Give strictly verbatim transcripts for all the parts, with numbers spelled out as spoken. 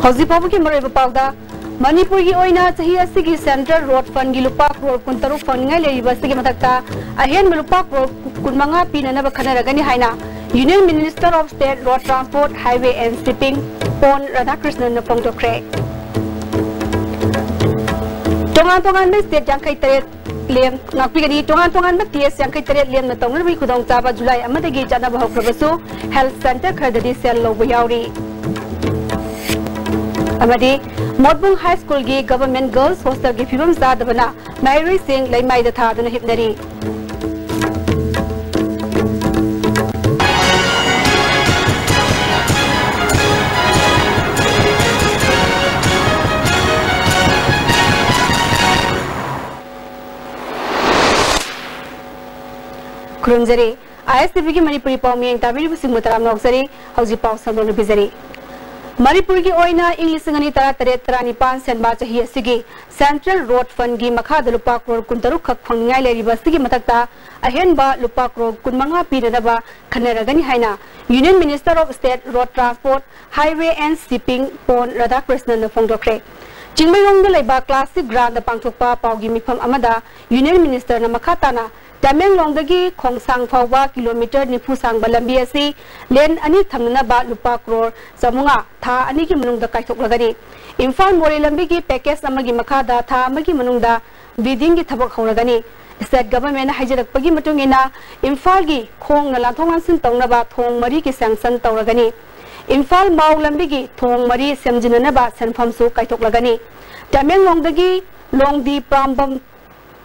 ꯍꯧꯖꯤꯛ ꯐꯥꯎꯕꯒꯤ ꯃꯔꯨꯑꯣꯏꯕ ꯄꯥꯎꯗ, ꯃꯅꯤꯄꯨꯔꯒꯤ ꯑꯣꯏꯅ ꯆꯍꯤ ꯑꯁꯤꯒꯤ Central Road Fundꯒꯤ ꯂꯨꯄꯥ ꯀ꯭ꯔꯣꯔ ꯀꯨꯟꯇꯔꯨꯛ ꯐꯪꯅꯤꯡꯉꯥꯏ ꯂꯩꯔꯤꯕ ꯑꯁꯤꯒꯤ ꯃꯊꯛꯇ ꯑꯍꯦꯟꯕ ꯂꯨꯄꯥ ꯀ꯭ꯔꯣꯔ ꯀꯨꯟꯃꯉꯥ ꯄꯤꯅꯅꯕ ꯈꯟꯅꯔꯒꯅꯤ ꯍꯥꯏꯅ Union Minister of State Road Transport, Highway and Shipping Pon ꯔꯥꯙꯥꯀ꯭ꯔꯤꯁꯅꯟꯅ ꯐꯣꯡꯗꯣꯛꯈ꯭ꯔꯦ꯫ ꯇꯣꯉꯥꯟ ꯇꯣꯉꯥꯟꯕ state ꯌꯥꯡꯈꯩ ꯇꯔꯦꯠ ꯂꯦꯝ ꯉꯥꯛꯄꯤꯒꯅꯤ꯫ ꯇꯣꯉꯥꯟ ꯇꯣꯉꯥꯟꯕ test ꯌꯥꯡꯈꯩ ꯇꯔꯦꯠ ꯂꯦꯝꯅ ꯇꯧꯅꯕꯒꯤ ꯈꯨꯗꯣꯡꯆꯥꯕ ꯖꯨꯂꯥꯏ ꯑꯃꯗꯒꯤ ꯆꯠꯅꯕ ꯍꯧꯈ꯭ꯔꯕꯁꯨ, health centre ꯈꯔꯗꯗꯤ ꯁꯦꯜ ꯂꯧꯕ ꯌꯥꯎꯔꯤ꯫ ꯑꯃꯗꯤ ꯃꯣꯠꯕꯨꯡ High Schoolꯒꯤ Government Girls Hostelꯒꯤ ꯐꯤꯕꯝ ꯆꯥꯗꯕꯅ ꯃꯍꯩꯔꯣꯏꯁꯤꯡ ꯂꯩꯃꯥꯏꯗ ꯊꯥꯗꯨꯅ ꯍꯤꯞꯅꯔꯤ꯫ ꯈꯨꯔꯨꯝꯖꯔꯤ꯫ ISTVꯒꯤ ꯃꯅꯤꯄꯨꯔꯤ ꯄꯥꯎ ꯃꯤꯠꯌꯦꯡ ꯇꯥꯕꯤꯔꯤꯕꯁꯤꯡꯕꯨ ꯇꯔꯥꯝꯅ ꯑꯣꯛꯆꯔꯤ꯫ ꯍꯧꯖꯤꯛ ꯄꯥꯎ ꯁꯟꯗꯣꯛꯅ ꯄꯤꯖꯔꯤ꯫ ꯃꯅꯤꯄꯨꯔꯒꯤ ꯑꯣꯏꯅ ꯏꯪ ꯂꯤꯁꯤꯡ ꯑꯅꯤ ꯇꯔꯥꯇꯔꯦꯠ ꯇꯔꯥꯅꯤꯄꯥꯟ ꯁꯦꯟꯕꯥ ꯆꯍꯤ ꯑꯁꯤꯒꯤ Central Road Fundꯒꯤ ꯃꯈꯥꯗ ꯂꯨꯄꯥ ꯀ꯭ꯔꯣꯔ ꯀꯨꯟꯇꯔꯨꯛ ꯈꯛ ꯐꯪꯅꯤꯡꯉꯥꯏ ꯂꯩꯔꯤꯕ ꯑꯁꯤꯒꯤ ꯃꯊꯛꯇ ꯑꯍꯦꯟꯕ ꯂꯨꯄꯥ ꯀ꯭ꯔꯣꯔ ꯀꯨꯟꯃꯉꯥ ꯄꯤꯅꯅꯕ ꯈꯟꯅꯔꯒꯅꯤ ꯍꯥꯏꯅ Union Minister of State Road Transport, Highway and Shipping Pon ꯔꯥꯙꯥꯀ꯭ꯔꯤꯁꯅꯟꯅ ꯐꯣꯡꯗꯣꯛꯈ꯭ꯔꯦ꯫ ꯆꯤꯡꯃꯩꯔꯣꯡꯗ ꯂꯩꯕ Classic Groundꯗ ꯄꯥꯡꯊꯣꯛꯄ ꯄꯥꯎꯒꯤ ꯃꯤꯐꯝ ꯑꯃꯗ Union Ministerꯅ ꯃꯈꯥ ꯇꯥꯅ ꯇꯃꯦꯡꯂꯣꯡꯗꯒꯤ ꯈꯣꯡꯁꯥꯡ ꯐꯥꯎꯕ ꯀꯤꯂꯣꯃꯤꯇꯔ ꯅꯤꯐꯨ ꯁꯥꯡꯕ ꯂꯝꯕꯤ ꯑꯁꯤ ꯂꯦꯟ ꯑꯅꯤ ꯊꯝꯅꯅꯕ ꯂꯨꯄꯥ ꯀ꯭ꯔꯣꯔ ꯆꯥꯃꯉꯥ ꯊꯥ ꯑꯅꯤꯒꯤ ꯃꯅꯨꯡꯗ ꯀꯥꯏꯊꯣꯛꯂꯒꯅꯤ꯫ ꯏꯝꯐꯥꯜ ꯃꯣꯔꯦ ꯂꯝꯕꯤꯒꯤ package ꯑꯃꯒꯤ ꯃꯈꯥꯗ ꯊꯥ ꯑꯃꯒꯤ ꯃꯅꯨꯡꯗ biddingꯒꯤ ꯊꯕꯛ ꯍꯧꯔꯒꯅꯤ꯫ State Governmentꯅ ꯍꯥꯏꯖꯔꯛꯄꯒꯤ ꯃꯇꯨꯡ ꯏꯟꯅ, ꯏꯝꯐꯥꯜꯒꯤ ꯈꯣꯡꯅ ꯂꯥꯟꯊꯣꯛ ꯂꯥꯟꯁꯤꯟ ꯇꯧꯅꯕ ꯊꯣꯡ ꯃꯔꯤꯒꯤ sanction ꯇꯧꯔꯒꯅꯤ꯫ ꯏꯝꯐꯥꯜ ꯃꯥꯎ ꯂꯝꯕꯤꯒꯤ ꯊꯣꯡ ꯃꯔꯤ ꯁꯦꯝꯖꯤꯟꯅꯅꯕ ꯁꯦꯟꯐꯝꯁꯨ ꯀꯥꯏꯊꯣꯛꯂꯒꯅꯤ꯫ ꯇꯃꯦꯡꯂꯣꯡꯗꯒꯤ ꯂꯣꯡꯗꯤ ꯄ꯭ꯔꯥꯝꯕꯝ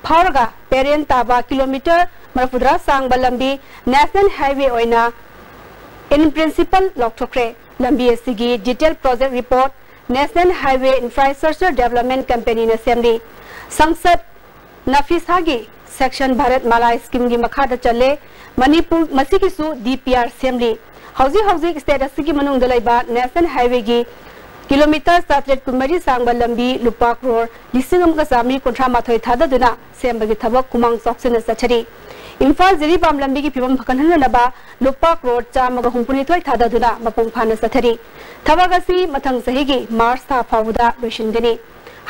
ꯐꯥꯎꯔꯒ ꯄꯦꯔꯦꯟ ꯇꯥꯕ ꯀꯤꯂꯣꯃꯤꯇꯔ ꯃꯔꯤꯐꯨꯇꯔꯥ ꯁꯥꯡꯕ ꯂꯝꯕꯤ National Highway ꯑꯣꯏꯅ in principle ꯂꯥꯎꯊꯣꯛꯈ꯭ꯔꯦ꯫ ꯂꯝꯕꯤ ꯑꯁꯤꯒꯤ detail project report National Highway Infrastructure Development Companyꯅ ꯁꯦꯝꯂꯤ꯫ ꯁꯪꯁꯗ ꯅꯐꯤꯁꯥꯒꯤ Sankshan Bharat Mala Schemeꯒꯤ ꯃꯈꯥꯗ ꯆꯜꯂꯦ꯫ ꯃꯅꯤꯄꯨꯔ ꯃꯁꯤꯒꯤꯁꯨ DPR ꯁꯦꯝꯂꯤ꯫ ꯍꯧꯖꯤꯛ ꯍꯧꯖꯤꯛ state ꯑꯁꯤꯒꯤ ꯃꯅꯨꯡꯗ ꯂꯩꯕ National Highwayꯒꯤ ꯀꯤꯂꯣꯃꯤꯇꯔ ꯆꯥꯇ꯭ꯔꯦꯠ ꯀꯨꯟꯃꯔꯤ ꯁꯥꯡꯕ ꯂꯝꯕꯤ ꯂꯨꯄꯥ ꯀ꯭ꯔꯣꯔ ꯂꯤꯁꯤꯡ ꯑꯃꯒ ꯆꯥꯃꯔꯤ ꯀꯨꯟꯊ꯭ꯔꯥ ꯃꯥꯊꯣꯏ ꯊꯥꯗꯗꯨꯅ ꯁꯦꯝꯕꯒꯤ ꯊꯕꯛ ꯈꯨꯃꯥꯡ ꯆꯥꯎꯁꯤꯟꯅ ꯆꯠꯊꯔꯤ꯫ ꯏꯝꯐꯥꯜ ꯖꯤꯔꯤꯕꯥꯝ ꯂꯝꯕꯤꯒꯤ ꯐꯤꯕꯝ ꯐꯒꯠꯍꯟꯅꯕ ꯂꯨꯄꯥ ꯀ꯭ꯔꯣꯔ ꯆꯥꯝꯃꯒ ꯍꯨꯝꯐꯨꯅꯤꯊꯣꯏ ꯊꯥꯗꯗꯨꯅ ꯃꯄꯨꯡ ꯐꯥꯅ ꯆꯠꯊꯔꯤ꯫ ꯊꯕꯛ ꯑꯁꯤ ꯃꯊꯪ ꯆꯍꯤꯒꯤ ꯃꯥꯔꯆ ꯊꯥ ꯐꯥꯎꯕꯗ ꯂꯣꯏꯁꯤꯟꯒꯅꯤ꯫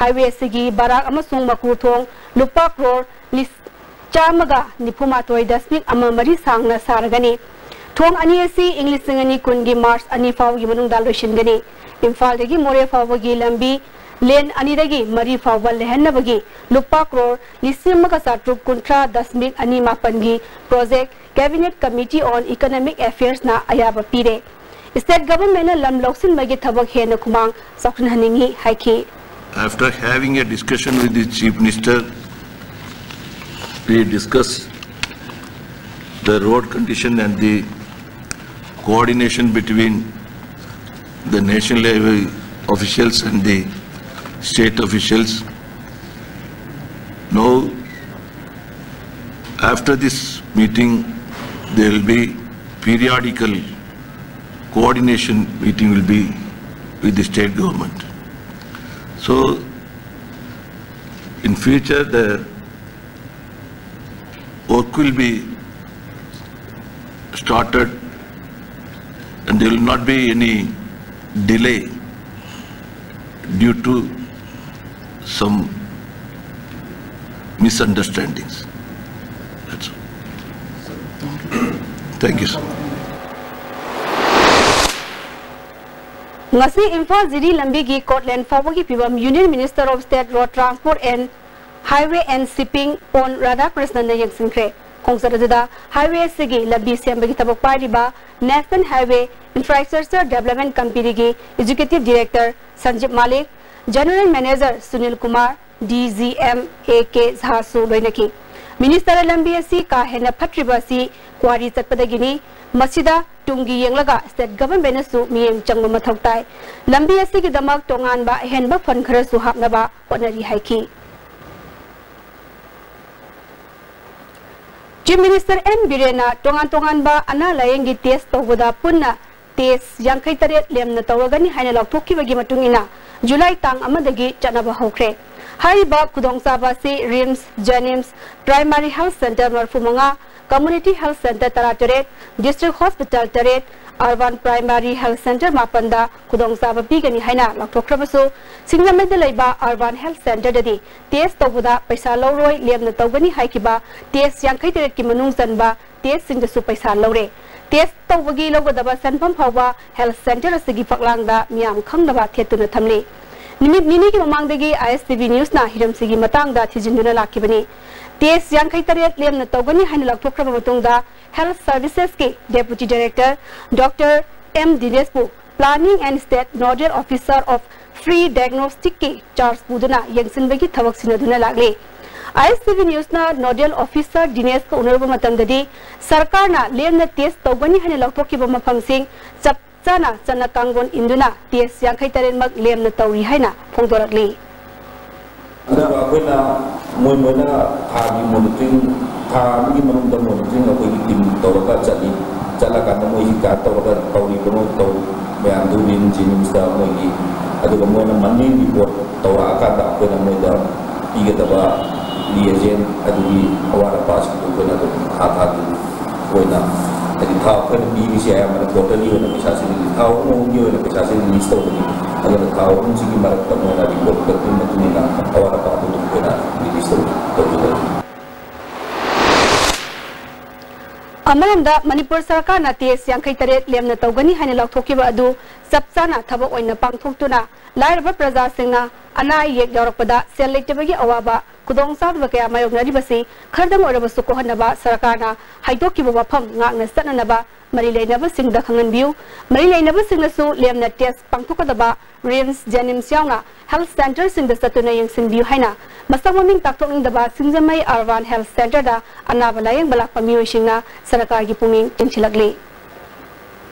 ꯍꯥꯏꯋꯦ ꯑꯁꯤꯒꯤ ꯕꯔꯥꯛ ꯑꯃꯁꯨꯡ ꯃꯀꯨ ꯊꯣꯡ ꯂꯨꯄꯥ ꯀ꯭ꯔꯣꯔ ꯂꯤꯁ ꯆꯥꯝꯃꯒ ꯅꯤꯐꯨ ꯃꯥꯊꯣꯏ ꯗꯁꯃꯤꯛ ꯑꯃ ꯃꯔꯤ ꯁꯥꯡꯅ ꯁꯥꯔꯒꯅꯤ꯫ ꯊꯣꯡ ꯑꯅꯤ ꯑꯁꯤ ꯏꯪ ꯂꯤꯁꯤꯡ ꯑꯅꯤ ꯀꯨꯟꯒꯤ ꯃꯥꯔꯆ ꯑꯅꯤ ꯐꯥꯎꯒꯤ ꯃꯅꯨꯡꯗ ꯂꯣꯏꯁꯤꯟꯒꯅꯤ꯫ ꯏꯝꯐꯥꯜꯗꯒꯤ ꯃꯣꯔꯦ ꯐꯥꯎꯕꯒꯤ ꯂꯝꯕꯤ ꯂꯦꯟ ꯑꯅꯤꯗꯒꯤ ꯃꯔꯤ ꯐꯥꯎꯕ ꯂꯩꯍꯟꯅꯕꯒꯤ ꯂꯨꯄꯥ ꯀ꯭ꯔꯣꯔ ꯂꯤꯁꯤꯡ ꯑꯃꯒ ꯆꯥꯇ꯭ꯔꯨꯛ ꯀꯨꯟꯊ꯭ꯔꯥ ꯗꯁꯃꯤꯛ ꯑꯅꯤ ꯃꯥꯄꯟꯒꯤ project Cabinet Committee on Economic Affairs ꯅ ꯑꯌꯥꯕ ꯄꯤꯔꯦ꯫ State Government ꯅ ꯂꯝ ꯂꯧꯁꯤꯟꯕꯒꯤ ꯊꯕꯛ ꯍꯦꯟꯅ ꯈꯨꯃꯥꯡ ꯆꯥꯎꯁꯤꯟꯍꯟꯅꯤꯡꯏ ꯍꯥꯏꯈꯤ꯫ After having a discussion with the Chief Minister, we discussed the road condition and the coordination between the National Highway officials and the state officials. Now, after this meeting, there will be periodical coordination meeting will be with the state government. So, in future, the work will be started and there will not be any delay due to some misunderstandings. That's all. Thank you, sir. ꯉꯁꯤ ꯏꯝꯐꯥꯜ ꯖꯤꯔꯤ ꯂꯝꯕꯤꯒꯤ ꯀꯣꯠꯂꯦꯟ ꯐꯥꯎꯕꯒꯤ ꯐꯤꯕꯝ Union Minister of State Road Transport and Highway and Shipping Pon ꯔꯥꯙꯥꯀ꯭ꯔꯤꯁꯅꯟꯅ ꯌꯦꯡꯁꯤꯟꯈ꯭ꯔꯦ꯫ ꯈꯣꯡꯆꯠ ꯑꯗꯨꯗ highway ꯑꯁꯤꯒꯤ ꯂꯝꯕꯤ ꯁꯦꯝꯕꯒꯤ ꯊꯕꯛ ꯄꯥꯏꯔꯤꯕ National Highway Infrastructure Development Company ꯒꯤ Executive Director ꯁꯟꯖꯤꯞ Malik, General Manager Sunil Kumar, DGM A K ꯖꯥꯁꯨ ꯂꯣꯏꯅꯈꯤ꯫ Minister ꯂꯝꯕꯤ ꯑꯁꯤ ꯀꯥ ꯍꯦꯟꯅ ꯐꯠꯇ꯭ꯔꯤꯕ ꯑꯁꯤ quarry ꯆꯠꯄꯗꯒꯤꯅꯤ꯫ ꯃꯁꯤꯗ ꯇꯨꯡꯒꯤ ꯌꯦꯡꯂꯒ state government ꯅꯁꯨ ꯃꯤꯠꯌꯦꯡ ꯆꯪꯕ ꯃꯊꯧ ꯇꯥꯏ꯫ ꯂꯝꯕꯤ ꯑꯁꯤꯒꯤꯗꯃꯛ ꯇꯣꯉꯥꯟꯕ ꯑꯍꯦꯟꯕ fund ꯈꯔꯁꯨ ꯍꯥꯞꯅꯕ ꯍꯣꯠꯅꯔꯤ ꯍꯥꯏꯈꯤ꯫ Chief Minister ꯑꯦꯟ ꯕꯤꯔꯦꯟꯅ ꯇꯣꯉꯥꯟ ꯇꯣꯉꯥꯟꯕ ꯑꯅꯥ ꯂꯥꯌꯦꯡꯒꯤ test ꯇꯧꯕꯗ ꯄꯨꯟꯅ test ꯌꯥꯡꯈꯩ ꯇꯔꯦꯠ ꯂꯦꯝꯅ ꯇꯧꯔꯒꯅꯤ ꯍꯥꯏꯅ ꯂꯥꯎꯊꯣꯛꯈꯤꯕꯒꯤ ꯃꯇꯨꯡ ꯏꯟꯅ ꯖꯨꯂꯥꯏ ꯇꯥꯡ ꯑꯃꯗꯒꯤ ꯆꯠꯅꯕ ꯍꯧꯈ꯭ꯔꯦ꯫ ꯍꯥꯏꯔꯤꯕ ꯈꯨꯗꯣꯡꯆꯥꯕ ꯑꯁꯤ ꯔꯤꯝꯁ, ꯖꯦꯅꯤꯝꯁ, ꯄ꯭ꯔꯥꯏꯃꯥꯔꯤ ꯍꯦꯜꯊ ꯁꯦꯟꯇꯔ ꯃꯔꯤꯐꯨ ꯃꯉꯥ, ꯀꯝꯃ꯭ꯌꯨꯅꯤꯇꯤ ꯍꯦꯜꯊ ꯁꯦꯟꯇꯔ ꯇꯔꯥ ꯇꯔꯦꯠ, ꯗꯤꯁꯇ꯭ꯔꯤꯛ ꯍꯣꯁꯄꯤꯇꯥꯜ ꯇꯔꯦꯠ, ꯑꯔꯕꯥꯟ ꯄ꯭ꯔꯥꯏꯃꯥꯔꯤ ꯍꯦꯜꯊ ꯁꯦꯟꯇꯔ ꯃꯥꯄꯟꯗ ꯈꯨꯗꯣꯡꯆꯥꯕ ꯄꯤꯒꯅꯤ ꯍꯥꯏꯅ ꯂꯥꯎꯊꯣꯛꯈ꯭ꯔꯕꯁꯨ, ꯁꯤꯡꯖꯃꯩꯗ ꯂꯩꯕ ꯑꯔꯕꯥꯟ ꯍꯦꯜꯊ ꯁꯦꯟꯇꯔꯗꯗꯤ ꯇꯦꯁ ꯇꯧꯕꯗ ꯄꯩꯁꯥ ꯂꯧꯔꯣꯏ, ꯂꯦꯝꯅ ꯇꯧꯒꯅꯤ ꯍꯥꯏꯈꯤꯕ ꯇꯦꯁ ꯌꯥꯡꯈꯩ ꯇꯔꯦꯠꯀꯤ ꯃꯅꯨꯡ ꯆꯟꯕ ꯇꯦꯁꯁꯤꯡꯗꯁꯨ ꯄꯩꯁꯥ ꯂꯧꯔꯦ꯫ ꯇꯦꯁ ꯇꯧꯕꯒꯤ ꯂꯧꯒꯗꯕ ꯁꯦꯟꯐꯝ ꯐꯥꯎꯕ ꯍꯦꯜꯊ ꯁꯦꯟꯇꯔ ꯑꯁꯤꯒꯤ ꯐꯛꯂꯥꯡꯗ ꯃꯤꯌꯥꯝ ꯈꯪꯅꯕ ꯊꯦꯠꯇꯨꯅ ꯊꯝꯂꯤ꯫ ꯅꯨꯃꯤꯠ ꯅꯤꯅꯤꯒꯤ ꯃꯃꯥꯡꯗꯒꯤ ꯑꯥꯏ ꯑꯦꯁ ꯇꯤ ꯚꯤ ꯅ꯭ꯌꯨꯁꯅ ꯍꯤꯔꯝꯁꯤꯒꯤ ꯃꯇꯥꯡꯗ ꯊꯤꯖꯤꯟꯗꯨꯅ ꯂꯥꯛꯈꯤꯕꯅꯤ꯫ ꯇꯦꯁ ꯌꯥꯡꯈꯩ ꯇꯔꯦꯠ ꯂꯦꯝꯅ ꯇꯧꯒꯅꯤ ꯍꯥꯏꯅ ꯂꯥꯎꯊꯣꯛꯈ꯭ꯔꯕ ꯃꯇꯨꯡꯗ, ꯍꯦꯜꯊ ꯁꯔꯚꯤꯁꯦꯁꯀꯤ ꯗꯦꯄꯨꯇꯤ ꯗꯥꯏꯔꯦꯛꯇꯔ ꯗꯣꯛꯇꯔ ꯑꯦꯝ ꯗꯤꯅꯦꯁꯄꯨ Planning and State Nodal Officer of Free Diagnosticꯀꯤ ꯆꯥꯔꯖ ꯄꯨꯗꯨꯅ ꯌꯦꯡꯁꯤꯟꯕꯒꯤ ꯊꯕꯛ ꯁꯤꯟꯅꯗꯨꯅ ꯂꯥꯛꯂꯤ꯫ ꯑꯥꯏ ꯑꯦꯁ ꯇꯤ ꯚꯤ ꯅ꯭ꯌꯨꯁꯅ ꯅꯣꯗꯦꯜ ꯑꯣꯐꯤꯁꯔ ꯗꯤꯅꯦꯁꯀ ꯎꯅꯔꯨꯕ ꯃꯇꯝꯗꯗꯤ, ꯁꯔꯀꯥꯔꯅ ꯂꯦꯝꯅ ꯇꯦꯁ ꯇꯧꯒꯅꯤ ꯍꯥꯏꯅ ꯂꯥꯎꯊꯣꯛꯈꯤꯕ ꯃꯐꯝꯁꯤꯡ ꯆꯞ ꯆꯥꯅ ꯆꯠꯅ ꯀꯥꯡꯂꯣꯟ ꯏꯟꯗꯨꯅ ꯇꯦꯁ ꯌꯥꯡꯈꯩ ꯇꯔꯦꯠꯃꯛ ꯂꯦꯝꯅ ꯇꯧꯔꯤ ꯍꯥꯏꯅ ꯐꯣꯡꯗꯣꯔꯛꯂꯤ꯫ ꯑꯗꯨꯒ ꯑꯩꯈꯣꯏꯅ ꯃꯣꯏ, ꯃꯣꯏꯅ ꯊꯥꯒꯤ ꯃꯣꯅꯤꯇꯔꯤꯡ, ꯊꯥ ꯑꯃꯒꯤ ꯃꯅꯨꯡꯗ ꯃꯣꯅꯤꯇꯔꯤꯡ ꯑꯩꯈꯣꯏꯒꯤ ꯇꯤꯝ ꯇꯧꯔꯒ ꯆꯠꯂꯤ꯫ ꯆꯠꯂꯀꯥꯟꯗ ꯃꯣꯏꯁꯤ ꯀꯌꯥ ꯇꯧꯔꯒ ꯇꯧꯔꯤꯕꯅꯣ, ꯇꯧ ꯃꯌꯥꯝꯗꯨ ꯔꯤꯝꯁ ꯖꯦꯅꯤꯝꯁꯇ ꯃꯣꯏꯒꯤ, ꯑꯗꯨꯒ ꯃꯣꯏꯅ ꯃꯟꯂꯤ ꯔꯤꯄꯣꯔꯠ ꯇꯧꯔꯛꯑꯀꯥꯟꯗ ꯑꯩꯈꯣꯏꯅ ꯃꯣꯏꯗ ꯄꯤꯒꯗꯕ ꯔꯤꯑꯦꯖꯦꯟ ꯑꯗꯨꯒꯤ ꯑꯋꯥꯠ ꯑꯄꯥꯁꯤꯡꯗꯨ ꯑꯩꯈꯣꯏꯅ ꯑꯗꯨꯝ ꯊꯥ ꯊꯥꯒꯤ ꯑꯣꯏꯅ, ꯍꯥꯏꯗꯤ ꯊꯥ ꯑꯩꯈꯣꯏꯅ ꯄꯤꯔꯤꯁꯦ ꯑꯌꯥꯝꯕꯅ ꯀ꯭ꯋꯥꯇꯔꯂꯤ ꯑꯣꯏꯅ ꯄꯩꯁꯥꯁꯤ ꯔꯤꯂꯤꯖ, ꯊꯥ ꯑꯍꯨꯝ ꯑꯍꯨꯝꯒꯤ ꯑꯣꯏꯅ ꯄꯩꯁꯥꯁꯤ ꯔꯤꯂꯤꯖ ꯇꯧꯕꯅꯤ꯫ ꯑꯗꯨꯅ ꯊꯥ ꯑꯍꯨꯝꯁꯤꯒꯤ ꯃꯔꯛꯇ ꯃꯣꯏꯅ ꯔꯤꯄꯣꯔꯠ ꯄꯤꯔꯛꯄꯒꯤ ꯃꯇꯨꯡ ꯏꯟꯅ ꯑꯋꯥꯠ ꯑꯄꯥꯗꯨ ꯑꯗꯨꯝ ꯑꯩꯈꯣꯏꯅ ꯔꯤꯂꯤꯖ ꯇꯧ-, ꯇꯧꯖꯒꯅꯤ꯫ ꯑꯃꯔꯣꯝꯗ, ꯃꯅꯤꯄꯨꯔ ꯁꯔꯀꯥꯔꯅ ꯇꯦꯁ ꯌꯥꯡꯈꯩ ꯇꯔꯦꯠ ꯂꯦꯝꯅ ꯇꯧꯒꯅꯤ ꯍꯥꯏꯅ ꯂꯥꯎꯊꯣꯛꯈꯤꯕ ꯑꯗꯨ ꯆꯞ ꯆꯥꯅ ꯊꯕꯛ ꯑꯣꯏꯅ ꯄꯥꯡꯊꯣꯛꯇꯨꯅ, ꯂꯥꯏꯔꯕ ꯄ꯭ꯔꯖꯥꯁꯤꯡꯅ ꯑꯅꯥ ꯑꯌꯦꯛ ꯌꯥꯎꯔꯛꯄꯗ ꯁꯦꯜ ꯂꯩꯇꯕꯒꯤ ꯑꯋꯥꯕ, ꯈꯨꯗꯣꯡꯆꯥꯗꯕ ꯀꯌꯥ ꯃꯥꯌꯣꯛꯅꯔꯤꯕꯁꯤ ꯈꯔꯗꯪ ꯑꯣꯏꯔꯕꯁꯨ ꯀꯣꯛꯍꯟꯅꯕ ꯁꯔꯀꯥꯔꯅ ꯍꯥꯏꯗꯣꯛꯈꯤꯕ ꯋꯥꯐꯝ ꯉꯥꯛꯅ ꯆꯠꯅꯅꯕ ꯃꯔꯤ ꯂꯩꯅꯕꯁꯤꯡꯗ ꯈꯪꯍꯟꯕꯤꯌꯨ꯫ ꯃꯔꯤ ꯂꯩꯅꯕꯁꯤꯡꯅꯁꯨ ꯂꯦꯝꯅ ꯇꯦꯁ ꯄꯥꯡꯊꯣꯛꯀꯗꯕ ꯔꯤꯝꯁ, ꯖꯦꯅꯤꯝꯁ ꯌꯥꯎꯅ ꯍꯦꯜꯊ ꯁꯦꯟꯇꯔꯁꯤꯡꯗ ꯆꯠꯇꯨꯅ ꯌꯦꯡꯁꯤꯟꯕꯤꯌꯨ ꯍꯥꯏꯅ ꯃꯁꯛ ꯃꯃꯤꯡ ꯇꯥꯛꯊꯣꯛꯅꯤꯡꯗꯕ ꯁꯤꯡꯖꯃꯩ ꯑꯔꯕꯥꯟ ꯍꯦꯜꯊ ꯁꯦꯟꯇꯔꯗ ꯑꯅꯥꯕ ꯂꯥꯌꯦꯡꯕ ꯂꯥꯛꯄ ꯃꯤꯑꯣꯏꯁꯤꯡꯅ ꯁꯔꯀꯥꯔꯒꯤ ꯄꯨꯛꯅꯤꯡ ꯆꯤꯡꯁꯤꯜꯂꯛꯂꯤ꯫